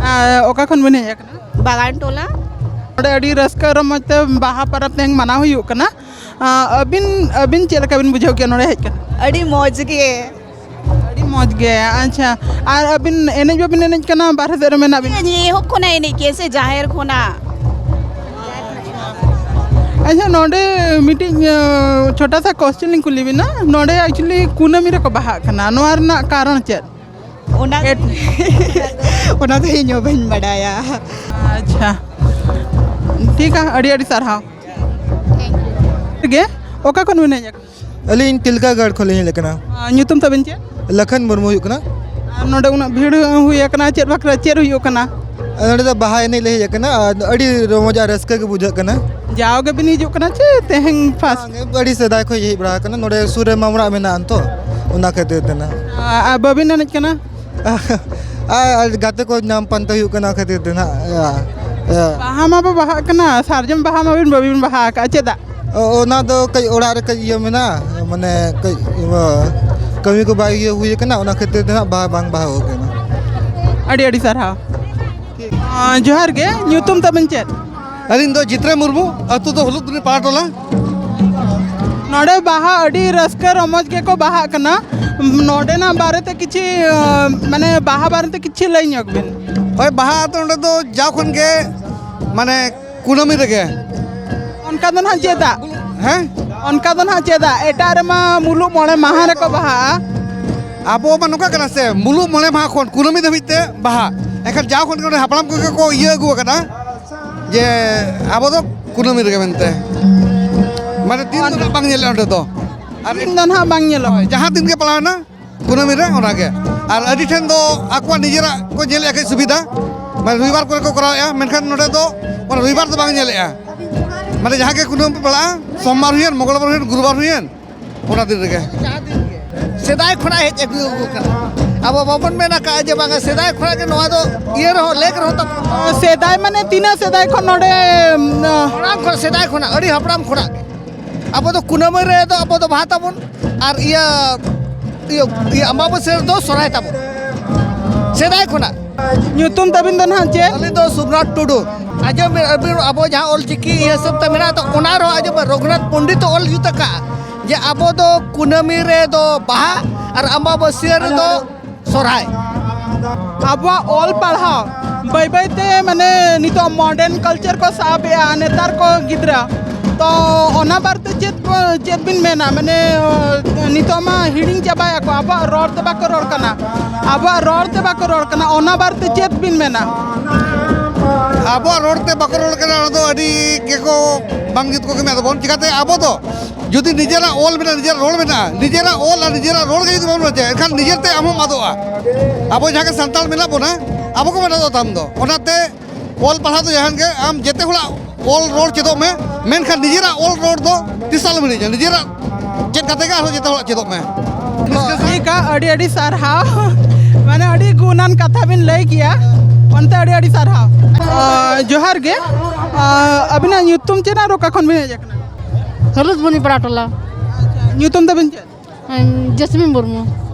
ᱟᱨ ᱚᱠᱟ ᱠᱷᱚᱱ ᱵᱤᱱ ᱦᱮᱡ ᱟᱠᱟᱱᱟ? ᱵᱟᱜᱟᱱ ᱴᱚᱞᱟ᱾ ᱱᱚᱰᱮ ᱟᱹᱰᱤ ᱨᱟᱹᱥᱠᱟᱹ ᱨᱚᱢᱚᱡᱽ ᱛᱮ ᱵᱟᱦᱟ ᱯᱚᱨᱚᱵᱽ ᱛᱮᱦᱮᱧ ᱢᱟᱱᱟᱣ ᱦᱩᱭᱩᱜ ᱠᱟᱱᱟ᱾ ᱟᱸ, ᱟᱹᱵᱤᱱ, ᱟᱹᱵᱤᱱ ᱪᱮᱫ ᱞᱮᱠᱟ ᱵᱤᱱ ᱵᱩᱡᱷᱟᱹᱣ ᱠᱮᱜᱼᱟ ᱱᱚᱰᱮ ᱦᱮᱡ ᱠᱟᱛᱮ? ᱟᱹᱰᱤ ᱢᱚᱡᱽ ᱜᱮ᱾ ᱟᱹᱰᱤ ᱢᱚᱡᱽ ᱜᱮ᱾ ᱟᱪᱪᱷᱟ, ᱟᱨ ᱟᱹᱵᱤᱱ ᱮᱱᱮᱡ ᱵᱟᱵᱤᱱ ᱮᱱᱮᱡ ᱠᱟᱱᱟ? ᱵᱟᱨᱦᱮ ᱥᱮᱫ ᱨᱮ ᱢᱮᱱᱟᱜ ᱵᱤᱱᱟ? ᱮᱦᱚᱵ ᱠᱷᱚᱱᱟᱜ ᱮᱱᱮᱡ ᱠᱮᱫ ᱥᱮ, ᱡᱟᱦᱮᱨ ᱠᱷᱚᱱᱟᱜ᱾ ᱟᱪᱪᱷᱟ, ᱱᱚᱰᱮ ᱢᱤᱫᱴᱤᱡ, ᱟᱸ, ᱪᱷᱳᱴᱟ ᱥᱟ ᱠᱚᱥᱪᱮᱱ ᱞᱤᱧ ᱠᱩᱞᱤ ᱵᱤᱱᱟ᱾ ᱱᱚᱰᱮ actually ᱠᱩᱱᱟᱹᱢᱤ ᱨᱮᱠᱚ ᱵᱟᱦᱟᱜ ᱠᱟᱱᱟ, ᱱᱚᱣᱟ ᱨᱮᱱᱟᱜ ᱠᱟᱨᱚᱱ ᱪᱮᱫ? ᱚᱱᱟ ᱮᱴ- ᱚᱱᱟ ᱫᱚ ᱤᱧ ᱦᱚᱸ ᱵᱟᱹᱧ ᱵᱟᱰᱟᱭᱟ᱾ ᱟᱪᱪᱷᱟ, ᱴᱷᱤᱠᱟ, ᱟᱹᱰᱤ ᱟᱹᱰᱤ ᱥᱟᱨᱦᱟᱣ᱾ ᱜᱮ, ᱚᱠᱟ ᱠᱷᱚᱱ ᱵᱤᱱ ᱦᱮᱡ ᱟᱠᱟᱱᱟ? ᱟᱹᱞᱤᱧ ᱴᱤᱞᱠᱟᱹᱜᱟᱲ ᱠᱷᱚᱱ ᱞᱤᱧ ᱦᱮᱡ ᱟᱠᱟᱱᱟ᱾ ᱟᱨ ᱧᱩᱛᱩᱢ ᱛᱟᱵᱤᱱ ᱪᱮᱫ? ᱞᱟᱠᱷᱟᱱ ᱢᱩᱨᱢᱩ ᱦᱩᱭᱩᱜ ᱠᱟᱱᱟ᱾ ᱟᱨ ᱱᱚᱰᱮ ᱩᱱᱟᱹᱜ ᱵᱷᱤᱲ ᱦᱩᱭ ᱟᱠᱟᱱᱟ, ᱪᱮᱫ ᱵᱟᱠᱷᱨᱟ, ᱪᱮᱫ ᱦᱩᱭᱩᱜ ᱠᱟᱱᱟ? ᱟᱨ ᱱᱚᱰᱮ ᱫᱚ ᱵᱟᱦᱟ ᱮᱱᱮᱡ ᱞᱮ ᱦᱮᱡ ᱟᱠᱟᱱᱟ ᱟᱨ ᱟᱹᱰᱤ ᱨᱚᱢᱚᱡᱽ ᱟᱨ ᱨᱟᱹᱥᱠᱟᱹ ᱜᱮ ᱵᱩᱡᱷᱟᱹᱜ ᱠᱟᱱᱟ᱾ ᱡᱟᱣ ᱜᱮᱵᱤᱱ ᱦᱤᱡᱩᱜ ᱠᱟᱱᱟ ᱪᱮ ᱛᱮᱦᱮᱧ ᱯᱷᱟᱥᱴ? ᱵᱟᱝ, ᱟᱹᱰᱤ ᱥᱮᱫᱟᱭ ᱠᱷᱚᱱ ᱦᱮᱡ ᱵᱟᱲᱟ ᱟᱠᱟᱱᱟ, ᱱᱚᱰᱮ ᱥᱩᱨ ᱨᱮ ᱢᱟᱢ ᱚᱲᱟᱜ ᱢᱮᱱᱟᱜᱼᱟ ᱛᱚ, ᱚᱱᱟ ᱠᱷᱟᱹᱛᱤᱨ ᱛᱮ ᱱᱟᱜ᱾ ᱟᱨ ᱵᱟᱹᱵᱤᱱ ᱮᱱᱮᱡ ᱠᱟᱱᱟ? ᱟᱨ ᱟᱨ ᱜᱟᱛᱮ ᱠᱚ ᱧᱟᱢ ᱯᱟᱱᱛᱮ ᱦᱩᱭᱩᱜ ᱠᱟᱱᱟ ᱠᱷᱟᱹᱛᱤᱨ ᱛᱮ ᱱᱟᱜ᱾ ᱭᱟ, ᱭᱟ᱾ ᱵᱟᱦᱟ ᱢᱟ ᱵᱚ ᱵᱟᱦᱟᱜ ᱠᱟᱱᱟ, ᱥᱟᱨᱡᱚᱢ ᱵᱟᱦᱟ ᱢᱟᱵᱤᱱ ᱵᱟᱹᱵᱤᱱ ᱵᱟᱦᱟ ᱟᱠᱟᱫᱼᱟ, ᱪᱮᱫᱟᱜ? ᱚ-, ᱚᱱᱟ ᱫᱚ ᱠᱟᱹᱡ ᱚᱲᱟᱜ ᱨᱮ ᱠᱟᱹᱡ ᱤᱭᱟᱹ ᱢᱮᱱᱟᱜᱼᱟ, ᱢᱟᱱᱮ ᱠᱟᱹᱡ, ᱤᱭᱟᱹ, ᱠᱟᱹᱢᱤ ᱠᱚ ᱵᱟᱭ ᱤᱭᱟᱹ ᱦᱩᱭ ᱟᱠᱟᱱᱟ, ᱚᱱᱟ ᱠᱷᱟᱹᱛᱤᱨ ᱛᱮ ᱱᱟᱜ ᱵᱟᱦᱟ ᱵᱟᱝ ᱵᱟᱦᱟ ᱦᱩᱭ ᱟᱠᱟᱱᱟ᱾ ᱟᱹᱰᱤ ᱟᱹᱰᱤ ᱥᱟᱨᱦᱟᱣ᱾ ᱟᱸ, ᱡᱚᱦᱟᱨ ᱜᱮ, ᱧᱩᱛᱩᱢ ᱛᱟᱵᱮᱱ ᱪᱮᱫ? ᱟᱹᱞᱤᱧ ᱫᱚ ᱡᱤᱛᱨᱟ ᱢᱩᱨᱢᱩ, ᱟᱹᱛᱩ ᱫᱚ ᱦᱩᱞᱩᱫᱩᱱᱤ ᱯᱟᱲᱟ ᱴᱚᱞᱟ᱾ ᱱᱚᱰᱮ ᱵᱟᱦᱟ ᱟᱹᱰᱤ ᱨᱟᱹᱥᱠᱟᱹ ᱨᱚᱢᱚᱡᱽ ᱜᱮᱠᱚ ᱵᱟᱦᱟᱜ ᱠᱟᱱᱟ᱾ ᱱᱚᱰᱮᱱᱟᱜ ᱵᱟᱨᱮᱛᱮ ᱠᱤᱪᱷᱤ, ᱟᱸ, ᱢᱟᱱᱮ ᱵᱟᱦᱟ ᱵᱟᱨᱮᱛᱮ ᱠᱤᱪᱷᱤ ᱞᱟᱹᱭ ᱧᱚᱜ ᱵᱤᱱ᱾ ᱦᱳᱭ, ᱵᱟᱦᱟ ᱟᱫᱚ ᱚᱸᱰᱮ ᱫᱚ ᱡᱟᱣ ᱠᱷᱚᱱ ᱜᱮ, ᱢᱟᱱᱮ, ᱠᱩᱱᱟᱹᱢᱤ ᱨᱮᱜᱮ᱾ ᱚᱱᱠᱟ ᱫᱚ ᱱᱟᱦᱟᱜ ᱪᱮᱫᱟᱜ? ᱦᱮᱸ? ᱚᱱᱠᱟ ᱫᱚ ᱱᱟᱦᱟᱜ ᱪᱮᱫᱟᱜ? ᱮᱴᱟᱜ ᱨᱮᱢᱟ ᱢᱩᱞᱩᱜ ᱢᱚᱬᱮ ᱢᱟᱦᱟ ᱨᱮᱠᱚ ᱵᱟᱦᱟᱜᱼᱟ᱾ ᱟᱵᱚ ᱢᱟ ᱱᱚᱝᱠᱟ ᱠᱟᱱᱟ ᱥᱮ, ᱢᱩᱞᱩᱜ ᱢᱚᱬᱮ ᱢᱟᱦᱟ ᱠᱷᱚᱱ ᱠᱩᱱᱟᱹᱢᱤ ᱫᱷᱟᱹᱵᱤᱡ ᱛᱮ ᱵᱟᱦᱟ᱾ ᱮᱱᱠᱷᱟᱱ ᱡᱟᱣ ᱠᱷᱚᱱ ᱜᱮ ᱱᱚᱰᱮ ᱦᱟᱯᱲᱟᱢ ᱠᱚᱜᱮ ᱠᱚ ᱤᱭᱟᱹ ᱟᱹᱜᱩ ᱟᱠᱟᱫᱟ ᱡᱮ ᱟᱵᱚ ᱫᱚ ᱠᱩᱱᱟᱹᱢᱤ ᱨᱮᱜᱮ ᱢᱮᱱᱛᱮ᱾ ᱢᱟᱱᱮ ᱫᱤᱱ ᱫᱚ ᱱᱟᱦᱟᱜ ᱵᱟᱝ ᱧᱮᱞᱚᱜᱼᱟ ᱚᱸᱰᱮ ᱫᱚ᱾ ᱟᱨ ᱫᱤᱱ ᱫᱚ ᱱᱟᱦᱟᱜ ᱵᱟᱝ ᱧᱮᱞᱚᱜᱼᱟ᱾ ᱦᱳᱭ, ᱡᱟᱦᱟᱸ ᱫᱤᱱ ᱜᱮ ᱯᱟᱲᱟᱣᱮᱱᱟ ᱠᱩᱱᱟᱹᱢᱤ ᱨᱮ, ᱚᱱᱟᱜᱮ᱾ ᱟᱨ ᱟᱹᱰᱤ ᱴᱷᱮᱱ ᱫᱚ ᱟᱠᱚᱣᱟᱜ ᱱᱤᱡᱮᱨᱟᱜ ᱠᱚ ᱧᱮᱞᱮᱫᱼᱟ, ᱠᱟᱹᱡ ᱥᱩᱵᱤᱫᱷᱟ, ᱢᱟᱱᱮ ᱨᱚᱵᱤᱵᱟᱨ ᱠᱚᱨᱮ ᱠᱚ ᱠᱚᱨᱟᱣᱮᱫᱼᱟ, ᱢᱮᱱᱠᱷᱟᱱ ᱱᱚᱰᱮ ᱫᱚ ᱚᱱᱟ ᱨᱚᱵᱤᱵᱟᱨ ᱫᱚ ᱵᱟᱝ ᱧᱮᱞᱮᱫᱼᱟ᱾ ᱢᱟᱱᱮ ᱡᱟᱦᱟᱸ ᱜᱮ ᱠᱩᱱᱟᱹᱢᱤ ᱯᱟᱲᱟᱜᱼᱟ, ᱥᱳᱢᱵᱟᱨ ᱦᱩᱭᱮᱱ, ᱢᱚᱝᱜᱚᱞᱵᱟᱨ ᱦᱩᱭᱮᱱ, ᱜᱩᱨᱩᱵᱟᱨ ᱦᱩᱭᱮᱱ, ᱚᱱᱟ ᱫᱤᱱ ᱨᱮᱜᱮ᱾ ᱥᱮᱫᱟᱭ ᱠᱷᱚᱱᱟᱜ ᱦᱮᱡ ᱟᱹᱜᱩ ᱟᱹᱜᱩ ᱠᱟᱱᱟ᱾ ᱟᱵᱚ ᱵᱟᱵᱚᱱ ᱢᱮᱱ ᱟᱠᱟᱫᱼᱟ ᱡᱮ ᱵᱟᱝᱟ, ᱥᱮᱫᱟᱭ ᱠᱷᱚᱱᱟᱜ ᱜᱮ ᱱᱚᱣᱟ ᱫᱚ ᱤᱭᱟᱹ ᱨᱮᱦᱚᱸ, ᱞᱮᱠ ᱨᱮᱦᱚᱸ ᱛᱟᱵᱚᱱ᱾ ᱥᱮᱫᱟᱭ ᱢᱟᱱᱮ ᱛᱤᱱᱟᱹᱜ ᱥᱮᱫᱟᱭ ᱠᱷᱚᱱ ᱱᱚᱰᱮ, ᱩᱢ, ᱦᱟᱯᱲᱟᱢ ᱠᱷᱚᱱ, ᱥᱮᱫᱟᱭ ᱠᱷᱚᱱᱟᱜ, ᱟᱹᱰᱤ ᱦᱟᱯᱲᱟᱢ ᱠᱷᱚᱱᱟᱜ ᱜᱮ᱾ ᱟᱵᱚ ᱫᱚ ᱠᱩᱱᱟᱹᱢᱤ ᱨᱮᱫᱚ ᱟᱵᱚ ᱫᱚ ᱵᱟᱦᱟ ᱛᱟᱵᱚᱱ, ᱟᱨ ᱤᱭᱟᱹ, ᱤᱭᱟᱹ, ᱤᱭᱟᱹ ᱟᱢᱵᱟᱵᱟᱹᱥᱭᱟᱹ ᱨᱮᱫᱚ ᱥᱚᱨᱦᱟᱭ ᱛᱟᱵᱚᱱ᱾ ᱥᱮᱫᱟᱭ ᱠᱷᱚᱱᱟᱜ᱾ ᱧᱩᱛᱩᱢ ᱛᱟᱵᱤᱱ ᱫᱚ ᱱᱟᱦᱟᱜ ᱪᱮᱫ? ᱟᱹᱞᱤᱧ ᱫᱚ ᱥᱩᱵᱷᱨᱟᱡᱽ ᱴᱩᱰᱩ᱾ ᱟᱸᱡᱚᱢ ᱵᱤᱱ, ᱟᱹᱵᱤᱱ ᱟᱵᱚ ᱡᱟᱦᱟᱸ ᱚᱞ ᱪᱤᱠᱤ ᱤᱭᱟᱹ ᱦᱤᱥᱟᱹᱵ ᱛᱮ ᱢᱮᱱᱟᱜ ᱫᱚ, ᱚᱱᱟ ᱨᱮᱦᱚᱸ ᱟᱸᱡᱚᱢ ᱵᱤᱱ, ᱨᱚᱜᱷᱩᱱᱟᱛᱷ ᱯᱚᱱᱰᱤᱛ ᱚᱞ ᱡᱩᱛ ᱟᱠᱟᱫᱼᱟ ᱡᱮ ᱟᱵᱚ ᱫᱚ ᱠᱩᱱᱟᱹᱢᱤ ᱨᱮᱫᱚ ᱵᱟᱦᱟ ᱟᱨ ᱟᱢᱵᱟᱵᱟᱹᱥᱭᱟᱹ ᱨᱮᱫᱚ ᱥᱚᱨᱦᱟᱭ᱾ ᱟᱵᱚᱣᱟᱜ ᱚᱞ ᱯᱟᱲᱦᱟᱣ ᱵᱟᱹᱭ ᱵᱟᱹᱭ ᱛᱮ, ᱢᱟᱱᱮ, ᱱᱤᱛᱚᱜ modern culture ᱠᱚ ᱥᱟᱵ ᱮᱜᱼᱟ ᱱᱮᱛᱟᱨ ᱠᱚ ᱜᱤᱫᱽᱨᱟᱹ᱾ ᱛᱚ ᱚᱱᱟ ᱵᱟᱨᱮᱛᱮ ᱪᱮᱫ ᱠᱚ, ᱪᱮᱫ ᱵᱤᱱ ᱢᱮᱱᱟ? ᱢᱟᱱᱮ, ᱱᱤᱛᱚᱜ ᱢᱟ ᱦᱤᱲᱤᱧ ᱪᱟᱵᱟᱭᱟᱠᱚ, ᱟᱵᱚᱣᱟᱜ ᱨᱚᱲ ᱛᱮ ᱵᱟᱠᱚ ᱨᱚᱲ ᱠᱟᱱᱟ, ᱟᱵᱚᱣᱟᱜ ᱨᱚᱲ ᱛᱮ ᱵᱟᱠᱚ ᱨᱚᱲ ᱠᱟᱱᱟ, ᱚᱱᱟ ᱵᱟᱨᱮᱛᱮ ᱪᱮᱫ ᱵᱤᱱ ᱢᱮᱱᱟ? ᱟᱵᱚᱣᱟᱜ ᱨᱚᱲ ᱛᱮ ᱵᱟᱠᱚ ᱨᱚᱲ ᱠᱟᱱᱟ, ᱚᱱᱟ ᱫᱚ ᱟᱹᱰᱤ ᱜᱮᱠᱚ ᱵᱟᱝ ᱡᱩᱛ ᱠᱚ ᱠᱟᱹᱢᱤᱭᱟ ᱛᱟᱵᱚᱱ᱾ ᱪᱤᱠᱟᱹᱛᱮ ᱟᱵᱚ ᱫᱚ ᱡᱩᱫᱤ ᱱᱤᱡᱮᱨᱟᱜ ᱚᱞ ᱢᱮᱱᱟᱜᱼᱟ, ᱱᱤᱡᱮᱨᱟᱜ ᱨᱚᱲ ᱢᱮᱱᱟᱜᱼᱟ, ᱱᱤᱡᱮᱨᱟᱜ ᱚᱞ ᱟᱨ ᱱᱤᱡᱮᱨᱟᱜ ᱨᱚᱲ ᱜᱮ ᱡᱩᱫᱤ ᱵᱟᱵᱚᱱ ᱨᱚᱲᱟ, ᱮᱱᱠᱷᱟᱱ ᱱᱤᱡᱮᱨ ᱛᱮ ᱟᱢ ᱦᱚᱸᱢ ᱟᱫᱚᱜᱼᱟ᱾ ᱟᱵᱚ ᱡᱟᱦᱟᱸ ᱜᱮ ᱥᱟᱱᱛᱟᱲ ᱢᱮᱱᱟᱜ ᱵᱚᱱᱟ, ᱟᱵᱚ ᱜᱮᱵᱚᱱ ᱟᱫᱚᱜ ᱛᱟᱢ ᱫᱚ᱾ ᱚᱱᱟᱛᱮ ᱚᱞ ᱯᱟᱲᱦᱟᱣ ᱫᱚ ᱡᱟᱦᱟᱱ ᱜᱮ, ᱟᱢ ᱡᱮᱛᱮ ᱦᱚᱲᱟᱜ ᱚᱞ ᱨᱚᱲ ᱪᱮᱫᱚᱜ ᱢᱮ, ᱢᱮᱱᱠᱷᱟᱱ ᱱᱤᱡᱮᱨᱟᱜ ᱚᱞ ᱨᱚᱲ ᱫᱚ ᱛᱤᱥ ᱟᱞᱚᱢ ᱦᱤᱲᱤᱧᱟ᱾ ᱱᱤᱡᱮᱨᱟᱜ ᱪᱮᱫ ᱠᱟᱛᱮ ᱜᱮ ᱟᱨᱦᱚᱸ ᱡᱮᱛᱮ ᱦᱚᱲᱟᱜ ᱪᱮᱫᱚᱜ ᱢᱮ᱾ ᱴᱷᱤᱠᱟ, ᱟᱹᱰᱤ ᱟᱹᱰᱤ ᱥᱟᱨᱦᱟᱣ᱾ ᱢᱟᱱᱮ, ᱟᱹᱰᱤ ᱜᱩᱱᱟᱱ ᱠᱟᱛᱷᱟ ᱵᱤᱱ ᱞᱟᱹᱭ ᱠᱮᱭᱟ, ᱚᱱᱛᱮ ᱟᱹᱰᱤ ᱟᱹᱰᱤ ᱥᱟᱨᱦᱟᱣ᱾ ᱟᱸ, ᱡᱚᱦᱟᱨ ᱜᱮ᱾ ᱟᱸ, ᱟᱹᱵᱤᱱᱟᱜ ᱧᱩᱛᱩᱢ ᱪᱮᱫ ᱟᱨ ᱚᱠᱟ ᱠᱷᱚᱱ ᱵᱤᱱ ᱦᱮᱡ ᱟᱠᱟᱱᱟ? ᱦᱚᱞᱩᱫᱵᱚᱱᱤ ᱯᱟᱲᱟ ᱴᱚᱞᱟ᱾ ᱟᱪᱪᱷᱟ, ᱧᱩᱛᱩᱢ ᱛᱟᱵᱤᱱ ᱪᱮᱫ? ᱟᱸ, ᱡᱟᱥᱢᱤᱱ ᱢᱩᱨᱢᱩ᱾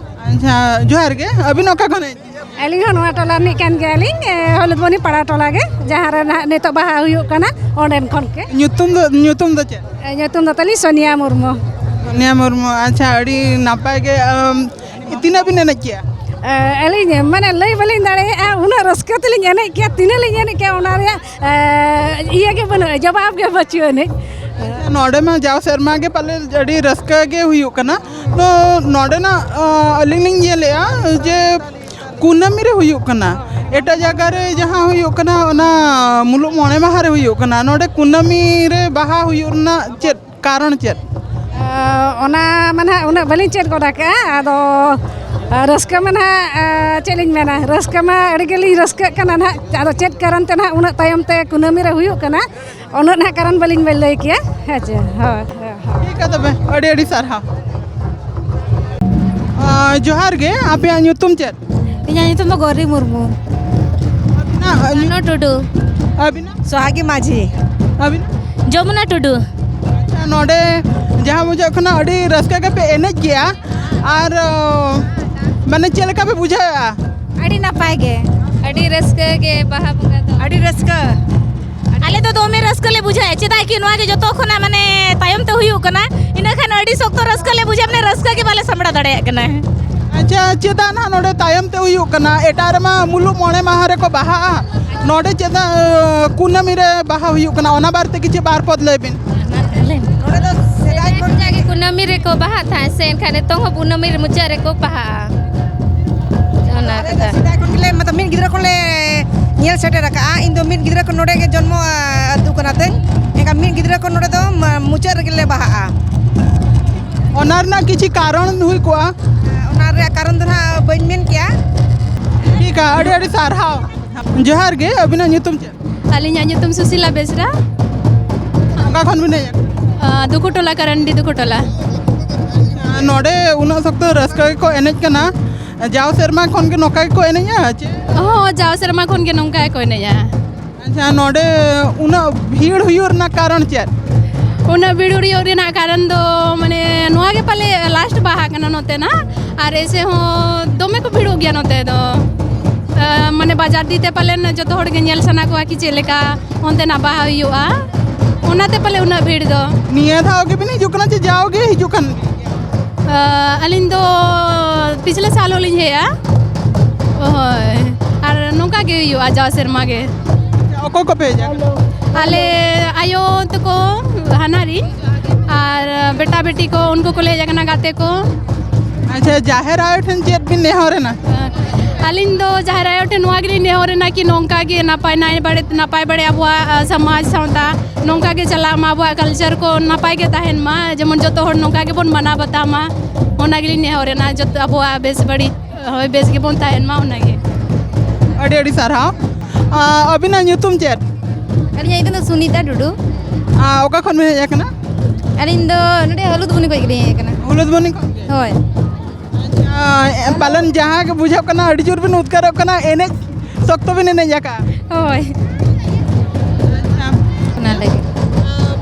ᱟᱪᱪᱷᱟ, ᱡᱚᱦᱟᱨ ᱜᱮ᱾ ᱟᱹᱵᱤᱱ ᱚᱠᱟ ᱠᱷᱚᱱ ᱦᱮᱡ? ᱟᱹᱞᱤᱧ ᱦᱚᱸ ᱱᱚᱣᱟ ᱴᱚᱞᱟ ᱨᱤᱱᱤᱡ ᱠᱟᱱ ᱜᱮᱭᱟᱞᱤᱧ, ᱮ, ᱦᱚᱞᱩᱫᱵᱚᱱᱤ ᱯᱟᱲᱟ ᱴᱚᱞᱟ ᱜᱮ, ᱡᱟᱦᱟᱸ ᱨᱮ ᱱᱟᱦᱟᱜ ᱱᱤᱛᱚᱜ ᱵᱟᱦᱟ ᱦᱩᱭᱩᱜ ᱠᱟᱱᱟ, ᱚᱸᱰᱮᱱ ᱠᱷᱚᱱ ᱜᱮ᱾ ᱧᱩᱛᱩᱢ ᱫᱚ, ᱧᱩᱛᱩᱢ ᱫᱚ ᱪᱮᱫ? ᱮ, ᱧᱩᱛᱩᱢ ᱫᱚ ᱛᱟᱹᱞᱤᱧ ᱥᱳᱱᱤᱭᱟ ᱢᱩᱨᱢᱩ᱾ ᱥᱳᱱᱤᱭᱟ ᱢᱩᱨᱢᱩ, ᱟᱪᱪᱷᱟ, ᱟᱹᱰᱤ ᱱᱟᱯᱟᱭ ᱜᱮ᱾ ᱟᱢ, ᱛᱤᱱᱟᱹᱜ ᱵᱤᱱ ᱮᱱᱮᱡ ᱠᱮᱜᱼᱟ? ᱮ, ᱟᱹᱞᱤᱧ ᱢᱟᱱᱮ ᱞᱟᱹᱭ ᱵᱟᱹᱞᱤᱧ ᱫᱟᱲᱮᱭᱟᱜᱼᱟ, ᱩᱱᱟᱹᱜ ᱨᱟᱹᱥᱠᱟᱹ ᱛᱮᱞᱤᱧ ᱮᱱᱮᱡ ᱠᱮᱜᱼᱟ, ᱛᱤᱱᱟᱹᱜ ᱞᱤᱧ ᱮᱱᱮᱡ ᱠᱮᱜᱼᱟ, ᱚᱱᱟ ᱨᱮᱭᱟᱜ, ᱮ, ᱤᱭᱟᱹ ᱜᱮ ᱵᱟᱹᱱᱩᱜᱼᱟ, ᱡᱚᱵᱟᱵ ᱜᱮ ᱵᱟᱹᱪᱩᱜ ᱟᱹᱱᱤᱡ᱾ ᱱᱚᱰᱮ ᱢᱟ ᱡᱟᱣ ᱥᱮᱨᱢᱟ ᱜᱮ ᱯᱟᱞᱮ ᱟᱹᱰᱤ ᱨᱟᱹᱥᱠᱟᱹ ᱜᱮ ᱦᱩᱭᱩᱜ ᱠᱟᱱᱟ᱾ ᱛᱚ ᱱᱚᱰᱮᱱᱟᱜ, ᱟᱹᱞᱤᱧ ᱞᱤᱧ ᱧᱮᱞᱮᱜᱼᱟ ᱡᱮ ᱠᱩᱱᱟᱹᱢᱤ ᱨᱮ ᱦᱩᱭᱩᱜ ᱠᱟᱱᱟ᱾ ᱮᱴᱟᱜ ᱡᱟᱭᱜᱟ ᱨᱮ ᱡᱟᱦᱟᱸ ᱦᱩᱭᱩᱜ ᱠᱟᱱᱟ, ᱚᱱᱟ ᱢᱩᱞᱩᱜ ᱢᱚᱬᱮ ᱢᱟᱦᱟ ᱨᱮ ᱦᱩᱭᱩᱜ ᱠᱟᱱᱟ᱾ ᱱᱚᱰᱮ ᱠᱩᱱᱟᱹᱢᱤ ᱨᱮ ᱵᱟᱦᱟ ᱦᱩᱭᱩᱜ ᱨᱮᱱᱟᱜ ᱪᱮᱫ ᱠᱟᱨᱚᱱ ᱪᱮᱫ? ᱟᱸ, ᱚᱱᱟ ᱢᱟ ᱱᱟᱦᱟᱜ ᱩᱱᱟᱹᱜ ᱵᱟᱹᱞᱤᱧ ᱪᱮᱫ ᱜᱚᱫ ᱟᱠᱟᱫᱼᱟ᱾ ᱟᱫᱚ, ᱟᱸ, ᱨᱟᱹᱥᱠᱟᱹ ᱢᱟ ᱱᱟᱦᱟᱜ, ᱟᱸ, ᱪᱮᱫ ᱞᱤᱧ ᱢᱮᱱᱟ, ᱨᱟᱹᱥᱠᱟᱹ ᱢᱟ ᱟᱹᱰᱤ ᱜᱮᱞᱤᱧ ᱨᱟᱹᱥᱠᱟᱹᱜ ᱠᱟᱱᱟ ᱱᱟᱦᱟᱜ᱾ ᱟᱫᱚ ᱪᱮᱫ ᱠᱟᱨᱚᱱ ᱛᱮ ᱱᱟᱦᱟᱜ ᱩᱱᱟᱹᱜ ᱛᱟᱭᱚᱢ ᱛᱮ ᱠᱩᱱᱟᱹᱢᱤ ᱨᱮ ᱦᱩᱭᱩᱜ ᱠᱟᱱᱟ, ᱩᱱᱟᱹᱜ ᱱᱟᱦᱟᱜ ᱠᱟᱨᱚᱱ ᱵᱟᱹᱞᱤᱧ ᱞᱟᱹᱭ ᱠᱮᱭᱟ᱾ ᱦᱮᱸ ᱪᱮ? ᱦᱳᱭ, ᱦᱳᱭ, ᱦᱳᱭ᱾ ᱴᱷᱤᱠ ᱜᱮᱭᱟ ᱛᱚᱵᱮ, ᱟᱹᱰᱤ ᱟᱹᱰᱤ ᱥᱟᱨᱦᱟᱣ᱾ ᱟᱸ, ᱡᱚᱦᱟᱨ ᱜᱮ, ᱟᱯᱮᱭᱟᱜ ᱧᱩᱛᱩᱢ ᱪᱮᱫ? ᱤᱧᱟᱹᱜ ᱧᱩᱛᱩᱢ ᱫᱚ ᱜᱚᱨᱤ ᱢᱩᱨᱢᱩ᱾ ᱟᱹᱵᱤᱱᱟᱜ, ᱟᱸ, ᱧᱩ- ᱡᱷᱟᱱᱚ ᱴᱩᱰᱩ᱾ ᱟᱹᱵᱤᱱᱟᱜ? ᱥᱚᱦᱟᱜᱤ ᱢᱟᱹᱡᱷᱤ᱾ ᱟᱹᱵᱤᱱᱟᱜ? ᱡᱚᱢᱩᱱᱟ ᱴᱩᱰᱩ᱾ ᱟᱪᱪᱷᱟ, ᱱᱚᱰᱮ ᱡᱟᱦᱟᱸ ᱵᱩᱡᱷᱟᱹᱜ ᱠᱟᱱᱟ, ᱟᱹᱰᱤ ᱨᱟᱹᱥᱠᱟᱹ ᱜᱮᱯᱮ ᱮᱱᱮᱡ ᱜᱮᱭᱟ᱾ ᱟᱨ, ᱟᱸ, ᱢᱟᱱᱮ, ᱪᱮᱫ ᱞᱮᱠᱟ ᱯᱮ ᱵᱩᱡᱷᱟᱹᱣᱮᱫᱼᱟ? ᱟᱹᱰᱤ ᱱᱟᱯᱟᱭ ᱜᱮ᱾ ᱟᱹᱰᱤ ᱨᱟᱹᱥᱠᱟᱹ ᱜᱮ ᱵᱟᱦᱟ ᱵᱚᱸᱜᱟ ᱫᱚ᱾ ᱟᱹᱰᱤ ᱨᱟᱹᱥᱠᱟᱹ᱾ ᱟᱞᱮ ᱫᱚ ᱫᱚᱢᱮ ᱨᱟᱹᱥᱠᱟᱹ ᱞᱮ ᱵᱩᱡᱷᱟᱹᱣᱮᱫᱼᱟ, ᱪᱮᱫᱟᱜ ᱠᱤ ᱱᱚᱣᱟ ᱜᱮ ᱡᱚᱛᱚ ᱠᱷᱚᱱᱟᱜ, ᱢᱟᱱᱮ, ᱛᱟᱭᱚᱢ ᱛᱮ ᱦᱩᱭᱩᱜ ᱠᱟᱱᱟ᱾ ᱤᱱᱟᱹ ᱠᱷᱟᱱ ᱟᱹᱰᱤ ᱥᱚᱠᱛᱚ ᱨᱟᱹᱥᱠᱟᱹ ᱞᱮ ᱵᱩᱡᱷᱟᱹᱣᱟ, ᱢᱟᱱᱮ, ᱨᱟᱹᱥᱠᱟᱹ ᱜᱮ ᱵᱟᱞᱮ ᱥᱟᱢᱵᱲᱟᱣ ᱫᱟᱲᱮᱭᱟᱜ ᱠᱟᱱᱟ᱾ ᱟᱪᱪᱷᱟ, ᱪᱮᱫᱟᱜ ᱱᱟᱦᱟᱜ ᱱᱚᱰᱮ ᱛᱟᱭᱚᱢ ᱛᱮ ᱦᱩᱭᱩᱜ ᱠᱟᱱᱟ? ᱮᱴᱟᱜ ᱨᱮᱢᱟ ᱢᱩᱞᱩᱜ ᱢᱚᱬᱮ ᱢᱟᱦᱟ ᱨᱮᱠᱚ ᱵᱟᱦᱟᱜᱼᱟ, ᱱᱚᱰᱮ ᱪᱮᱫᱟᱜ, ᱟᱸ, ᱠᱩᱱᱟᱹᱢᱤ ᱨᱮ ᱵᱟᱦᱟ ᱦᱩᱭᱩᱜ ᱠᱟᱱᱟ? ᱚᱱᱟ ᱵᱟᱨᱮᱛᱮ ᱠᱤᱪᱷᱩ ᱵᱟᱨ ᱯᱚᱫ ᱞᱟᱹᱭ ᱵᱤᱱ᱾ ᱱᱚᱰᱮ ᱫᱚ ᱥᱮᱫᱟᱭ ᱠᱷᱚᱱ ᱡᱟᱜᱮ ᱠᱩᱱᱟᱹᱢᱤ ᱨᱮᱠᱚ ᱵᱟᱦᱟᱜ ᱛᱟᱦᱮᱸᱫ ᱥᱮ, ᱮᱱᱠᱷᱟᱱ ᱱᱤᱛᱚᱝ ᱦᱚᱸ ᱠᱩᱱᱟᱹᱢᱤ ᱨᱮ ᱢᱩᱪᱟᱹᱫ ᱨᱮᱠᱚ ᱵᱟᱦᱟᱜᱼᱟ᱾ ᱚᱱᱟ ᱟᱞᱮ ᱫᱚ ᱠᱟᱛᱷᱟ᱾ ᱥᱮᱫᱟᱭ ᱠᱷᱚᱱ ᱜᱮᱞᱮ, ᱢᱚᱛᱞᱚᱵ, ᱢᱤᱫ ᱜᱤᱫᱽᱨᱟᱹ ᱠᱷᱚᱱ ᱞᱮ ᱧᱮᱞ ᱥᱮᱴᱮᱨ ᱟᱠᱟᱜᱼᱟ᱾ ᱤᱧ ᱫᱚ ᱢᱤᱫ ᱜᱤᱫᱽᱨᱟᱹ ᱠᱷᱚᱱ ᱱᱚᱰᱮ ᱜᱮ ᱡᱚᱱᱢᱚ, ᱟ, ᱟᱹᱛᱩ ᱠᱟᱱᱟ ᱛᱤᱧ᱾ ᱮᱱᱠᱷᱟᱱ ᱢᱤᱫ ᱜᱤᱫᱽᱨᱟᱹ ᱠᱷᱚᱱ ᱱᱚᱰᱮ ᱫᱚ ᱢᱟ-, ᱢᱩᱪᱟᱹᱫ ᱨᱮᱜᱮ ᱞᱮ ᱵᱟᱦᱟᱜᱼᱟ᱾ ᱚᱱᱟ ᱨᱮᱱᱟᱜ ᱠᱤᱪᱷᱤ ᱠᱟᱨᱚᱱ ᱦᱩᱭ ᱠᱚᱜᱼᱟ? ᱚᱱᱟ ᱨᱮᱭᱟᱜ ᱠᱟᱨᱚᱱ ᱫᱚ ᱱᱟᱦᱟᱜ ᱵᱟᱹᱧ ᱢᱮᱱ ᱠᱮᱭᱟ᱾ ᱴᱷᱤᱠ ᱟ, ᱟᱹᱰᱤ ᱟᱹᱰᱤ ᱥᱟᱨᱦᱟᱣ᱾ ᱡᱚᱦᱟᱨ ᱜᱮ, ᱟᱹᱵᱤᱱᱟᱜ ᱧᱩᱛᱩᱢ ᱪᱮᱫ? ᱟᱹᱞᱤᱧᱟᱜ ᱧᱩᱛᱩᱢ ᱥᱩᱥᱤᱞᱟ ᱵᱮᱥᱨᱟ᱾ ᱚᱠᱟ ᱠᱷᱚᱱ ᱵᱤᱱ ᱦᱮᱡ ᱟᱠᱟᱱᱟ? ᱟᱸ, ᱫᱩᱠᱩᱴᱚᱞᱟ, ᱠᱟᱨᱟᱱᱰᱤ ᱫᱩᱠᱩᱴᱚᱞᱟ᱾ ᱟᱸ, ᱱᱚᱰᱮ ᱩᱱᱟᱹᱜ ᱥᱚᱠᱛᱚ ᱨᱟᱹᱥᱠᱟᱹ ᱜᱮᱠᱚ ᱮᱱᱮᱡ ᱠᱟᱱᱟ᱾ ᱡᱟᱣ ᱥᱮᱨᱢᱟ ᱠᱷᱚᱱ ᱜᱮ ᱱᱚᱝᱠᱟ ᱜᱮᱠᱚ ᱮᱱᱮᱡᱼᱟ ᱪᱮ? ᱦᱚᱸ, ᱡᱟᱣ ᱥᱮᱨᱢᱟ ᱠᱷᱚᱱ ᱜᱮ ᱱᱚᱝᱠᱟ ᱜᱮᱠᱚ ᱮᱱᱮᱡᱼᱟ᱾ ᱟᱪᱪᱷᱟ, ᱱᱚᱰᱮ ᱩᱱᱟᱹᱜ ᱵᱷᱤᱲ ᱦᱩᱭᱩᱜ ᱨᱮᱱᱟᱜ ᱠᱟᱨᱚᱱ ᱪᱮᱫ? ᱩᱱᱟᱹᱜ ᱵᱷᱤᱲ ᱦᱩᱭᱩᱜ ᱨᱮᱱᱟᱜ ᱠᱟᱨᱚᱱ ᱫᱚ, ᱢᱟᱱᱮ, ᱱᱚᱣᱟ ᱜᱮ ᱯᱟᱞᱮ last ᱵᱟᱦᱟ ᱠᱟᱱᱟ ᱱᱚᱛᱮᱱᱟᱜ, ᱟᱨ ᱮᱭᱥᱮ ᱦᱚᱸ ᱫᱚᱢᱮ ᱠᱚ ᱵᱷᱤᱲᱚᱜ ᱜᱮᱭᱟ ᱱᱚᱛᱮ ᱫᱚ᱾ ᱟ, ᱢᱟᱱᱮ, ᱵᱟᱡᱟᱨ ᱫᱤ ᱛᱮ ᱯᱟᱞᱮᱱ ᱡᱚᱛᱚ ᱦᱚᱲ ᱜᱮ ᱧᱮᱞ ᱥᱟᱱᱟ ᱠᱚᱣᱟ ᱠᱤ ᱪᱮᱫ ᱞᱮᱠᱟ ᱚᱱᱛᱮᱱᱟᱜ ᱵᱟᱦᱟ ᱦᱩᱭᱩᱜᱼᱟ, ᱚᱱᱟᱛᱮ ᱯᱟᱞᱮ ᱩᱱᱟᱹᱜ ᱵᱷᱤᱲ ᱫᱚ᱾ ᱱᱤᱭᱟᱹ ᱫᱷᱟᱣ ᱜᱮᱵᱤᱱ ᱦᱤᱡᱩᱜ ᱠᱟᱱᱟ ᱪᱮ ᱡᱟᱣ ᱜᱮ ᱦᱤᱡᱩᱜ ᱠᱟᱱ? ᱟ, ᱟᱹᱞᱤᱧ ᱫᱚ ᱯᱤᱪᱷᱞᱮ ᱥᱟᱞ ᱦᱚᱸᱞᱤᱧ ᱦᱮᱡᱼᱟ᱾ ᱦᱳᱭ, ᱟᱨ ᱱᱚᱝᱠᱟ ᱜᱮ ᱦᱩᱭᱩᱜᱼᱟ ᱡᱟᱣ ᱥᱮᱨᱢᱟ ᱜᱮ᱾ ᱚᱠᱚᱭ ᱠᱚᱯᱮ ᱦᱮᱡ ᱟᱠᱟᱱᱟ? ᱟᱞᱮ ᱟᱭᱳ ᱛᱟᱠᱚ ᱦᱟᱱᱟ ᱨᱤᱱ, ᱟᱨ ᱵᱮᱴᱟ ᱵᱮᱴᱤ ᱠᱚ, ᱩᱱᱠᱩ ᱠᱚᱞᱮ ᱦᱮᱡ ᱟᱠᱟᱱᱟ, ᱜᱟᱛᱮ ᱠᱚ᱾ ᱟᱪᱪᱷᱟ, ᱡᱟᱦᱮᱨ ᱟᱭᱳ ᱴᱷᱮᱱ ᱪᱮᱫ ᱵᱤᱱ ᱱᱮᱦᱚᱨ ᱮᱱᱟ? ᱟᱹᱞᱤᱧ ᱫᱚ ᱡᱟᱦᱮᱨ ᱟᱭᱳ ᱴᱷᱮᱱ ᱱᱚᱣᱟ ᱜᱮᱞᱤᱧ ᱱᱮᱦᱚᱨᱮᱱᱟ ᱠᱤ ᱱᱚᱝᱠᱟ ᱜᱮ ᱱᱟᱯᱟᱭ ᱱᱟᱭ ᱵᱟᱲᱮ ᱱᱟᱯᱟᱭ ᱵᱟᱲᱮ ᱟᱵᱚᱣᱟᱜ ᱥᱚᱢᱟᱡᱽ ᱥᱟᱶᱛᱟ ᱱᱚᱝᱠᱟ ᱜᱮ ᱪᱟᱞᱟᱜ ᱢᱟ, ᱟᱵᱚᱣᱟᱜ ᱠᱟᱞᱪᱟᱨ ᱠᱚ ᱱᱟᱯᱟᱭ ᱜᱮ ᱛᱟᱦᱮᱱ ᱢᱟ, ᱡᱮᱢᱚᱱ ᱡᱚᱛᱚ ᱦᱚᱲ ᱱᱚᱝᱠᱟ ᱜᱮᱵᱚᱱ ᱢᱟᱱᱟᱣ ᱵᱟᱛᱟᱣ ᱢᱟ᱾ ᱚᱱᱟ ᱜᱮᱞᱤᱧ ᱱᱮᱦᱚᱨᱮᱱᱟ ᱡᱚᱛᱚ ᱟᱵᱚᱣᱟᱜ ᱵᱮᱥ ᱵᱟᱹᱲᱤᱡ, ᱦᱳᱭ, ᱵᱮᱥ ᱜᱮᱵᱚᱱ ᱛᱟᱦᱮᱱ ᱢᱟ, ᱚᱱᱟᱜᱮ᱾ ᱟᱹᱰᱤ ᱟᱹᱰᱤ ᱥᱟᱨᱦᱟᱣ᱾ ᱟᱹᱵᱤᱱᱟᱜ ᱧᱩᱛᱩᱢ ᱪᱮᱫ? ᱟᱹᱞᱤᱧᱟᱜ ᱧᱩᱛᱩᱢ ᱫᱚ ᱥᱩᱱᱤᱛᱟ ᱴᱩᱰᱩ᱾ ᱚᱠᱟ ᱠᱷᱚᱱ ᱵᱤᱱ ᱦᱮᱡ ᱟᱠᱟᱱᱟ? ᱟᱹᱞᱤᱧ ᱫᱚ ᱱᱚᱰᱮ ᱦᱟᱹᱞᱩᱫᱵᱩᱱᱤ ᱠᱷᱚᱱ ᱜᱮᱞᱤᱧ ᱦᱮᱡ ᱟᱠᱟᱱᱟ᱾ ᱦᱩᱞᱩᱫᱵᱩᱱᱤ ᱠᱷᱚᱱ ᱜᱮ? ᱦᱳᱭ᱾ ᱟᱪᱪᱷᱟ, ᱯᱟᱞᱮᱱ ᱡᱟᱦᱟᱸ ᱜᱮ ᱵᱩᱡᱷᱟᱹᱜ ᱠᱟᱱᱟ, ᱟᱹᱰᱤ ᱡᱳᱨ ᱵᱤᱱ ᱩᱫᱽᱜᱟᱹᱨᱚᱜ ᱠᱟᱱᱟ, ᱮᱱᱮᱡ ᱥᱚᱠᱛᱚ ᱵᱤᱱ ᱮᱱᱮᱡ ᱟᱠᱟᱫᱼᱟ᱾ ᱦᱳᱭ᱾ ᱟᱪᱪᱷᱟ᱾ ᱚᱱᱟ ᱞᱟᱹᱜᱤᱫ᱾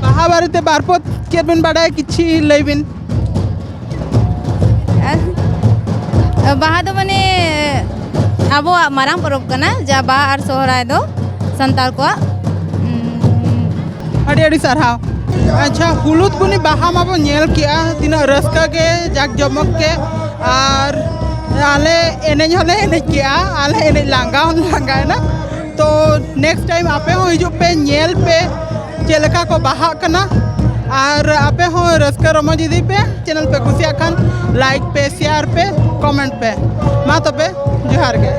ᱵᱟᱦᱟ ᱵᱟᱨᱮᱛᱮ ᱵᱟᱨ ᱯᱚᱫ ᱪᱮᱫ ᱵᱤᱱ ᱵᱟᱰᱟᱭᱟ, ᱠᱤᱪᱷᱤ ᱞᱟᱹᱭ ᱵᱤᱱ᱾ ᱟᱨ ᱵᱟᱦᱟ ᱫᱚ ᱢᱟᱱᱮ ᱟᱵᱚᱣᱟᱜ ᱢᱟᱨᱟᱝ ᱯᱚᱨᱚᱵᱽ ᱠᱟᱱᱟ, ᱡᱟ ᱵᱟᱦᱟ ᱟᱨ ᱥᱚᱦᱨᱟᱭ ᱫᱚ ᱥᱟᱱᱛᱟᱲ ᱠᱚᱣᱟᱜ᱾ ᱩᱸ, ᱟᱹᱰᱤ ᱟᱹᱰᱤ ᱥᱟᱨᱦᱟᱣ᱾ ᱟᱪᱪᱷᱟ, ᱦᱩᱞᱩᱫ ᱵᱩᱱᱤ ᱵᱟᱦᱟ ᱢᱟᱵᱚᱱ ᱧᱮᱞ ᱠᱮᱜᱼᱟ, ᱛᱤᱱᱟᱹᱜ ᱨᱟᱹᱥᱠᱟᱹ ᱜᱮ, ᱡᱟᱠ ᱡᱚᱢᱚᱠ ᱜᱮ, ᱟᱨ ᱟᱞᱮ ᱮᱱᱮᱡ ᱦᱚᱸᱞᱮ ᱮᱱᱮᱡ ᱠᱮᱜᱼᱟ, ᱟᱞᱮ ᱮᱱᱮᱡ ᱞᱟᱸᱜᱟ ᱦᱚᱸᱞᱮ ᱞᱟᱸᱜᱟᱭᱮᱱᱟ᱾ ᱛᱚ next time ᱟᱯᱮ ᱦᱚᱸ ᱦᱤᱡᱩᱜ ᱯᱮ, ᱧᱮᱞ ᱯᱮ ᱪᱮᱫ ᱞᱮᱠᱟ ᱠᱚ ᱵᱟᱦᱟᱜ ᱠᱟᱱᱟ, ᱟᱨ ᱟᱯᱮ ᱦᱚᱸ ᱨᱟᱹᱥᱠᱟᱹ ᱨᱚᱢᱚᱡᱽ ᱤᱫᱤ ᱯᱮ᱾ ᱪᱮᱱᱮᱞ ᱯᱮ ᱠᱩᱥᱤᱭᱟᱜ ᱠᱷᱟᱱ like ᱯᱮ, share ᱯᱮ, comment ᱯᱮ᱾ ᱢᱟ ᱛᱚᱵᱮ, ᱡᱚᱦᱟᱨ ᱜᱮ᱾